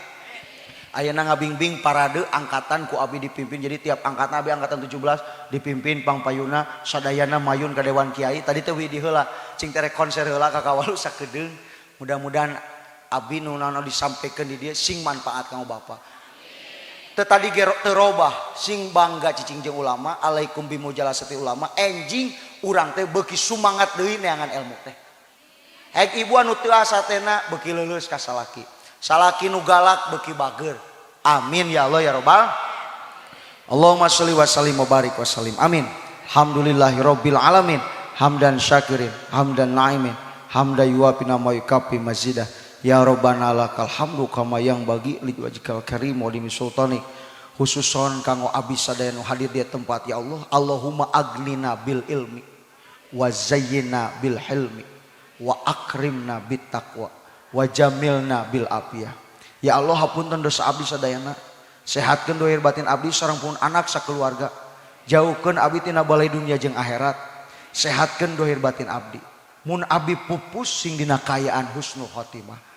Ayeuna ngabingbing parade angkatan ku abi dipimpin, jadi tiap angkatan abi angkatan 17 dipimpin pangpayuna sadayana mayun ka Dewan Kiai. Tadi teh widi heula cing tere konser heula ka kawalu sakedeung. Mudah-mudahan abi nu naon disampaikan di dieu sing manfaat kanggo bapak. Teu tadi ge teu robah, sing bangga cicing jeung ulama, alaikum bimujalasati ulama. Enjing urang teh beuki sumangat deui neangan ilmu teh. Hek ibu anu teu asa tena beuki leuleus ka salaki. Salaki nu galak beuki bager. Amin ya Allah ya robbal. Allahumma sholli wa sallim wa barik wa sallim. Amin. Alhamdulillahirabbil alamin. Hamdan syakirin, hamdan naimin, hamda yuwafi nama yukafi mazidah. Ya Rabbana lakal hamdu kama yang bagi li wajhikal karim wa li sultanik. Khususon kanggo abdi sadaya nu hadir di tempat ya Allah. Allahumma agnina bil ilmi wa zayyina bil hilmi wa akrimna bit taqwa wa jamilna bil afiyah. Ya Allah, hapunten dosa abdi sadayana. Sehatkeun dohir batin abdi sareng pun anak sakeluarga. Jauhkeun abdi tina balai dunia jeung akhirat. Sehatkeun dohir batin abdi. Mun abdi pupus sing dina kaayaan husnul khotimah.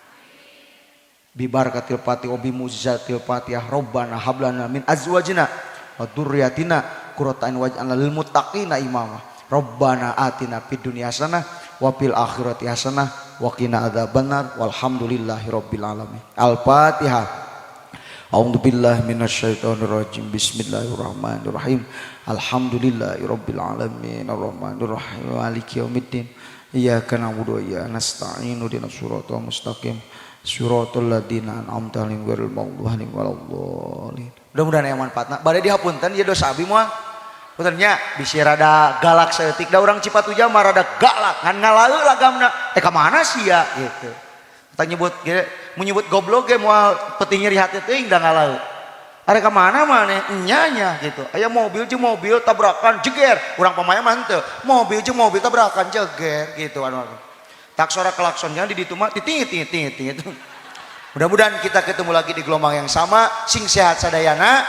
Bi barakatil Fatihah wa bi muzatil Fatihah. Rabbana hablana min azwajina wa dzurriyyatina qurrata a'yun waj'alna lil muttaqina imama. Rabbana atina fid dunya hasanah wa fil akhirati hasanah wa qina adzabannar walhamdulillahi rabbil alamin. Al-Fatihah. A'udzu billahi minasyaitonir rajim. Bismillahirrahmanirrahim. Alhamdulillahi rabbil alamin arrahmanir rahim maliki yaumiddin. Iyyaka na'budu wa iyyaka nasta'in ihdinas siratal mustaqim. Siratal ladzina an'amta 'alaihim ghairil maghdubi 'alaihim waladdallin. Mudah-mudahan aya manfaatna. Bade dihapunten ieu dosa abi moal. Punten nya bisi rada galak saeutik da urang Cipatujah mah rada galak ngan ngalaeu lagamna. Ka mana sia gitu. Tah nyebut ge menyebut goblok ge moal penting nyeri hati teuing da ngalaeu. Are ka mana maneh nya nya gitu. Aya mobil jeung mobil tabrakan jeger, urang Pamayang mah henteu. Mobil jeung mobil tabrakan jeger gitu anu. Tak suara klaksonnya di ditu mah titit titit titit. Mudah-mudahan kita ketemu lagi di gelombang yang sama, sing sehat sadayana.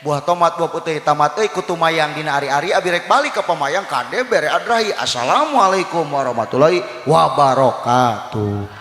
Buah tomat buah putih tamat euy kutumayang dina ari-ari abi rek balik ke Pamayang kade bere adrahi. Assalamualaikum warahmatullahi wabarakatuh.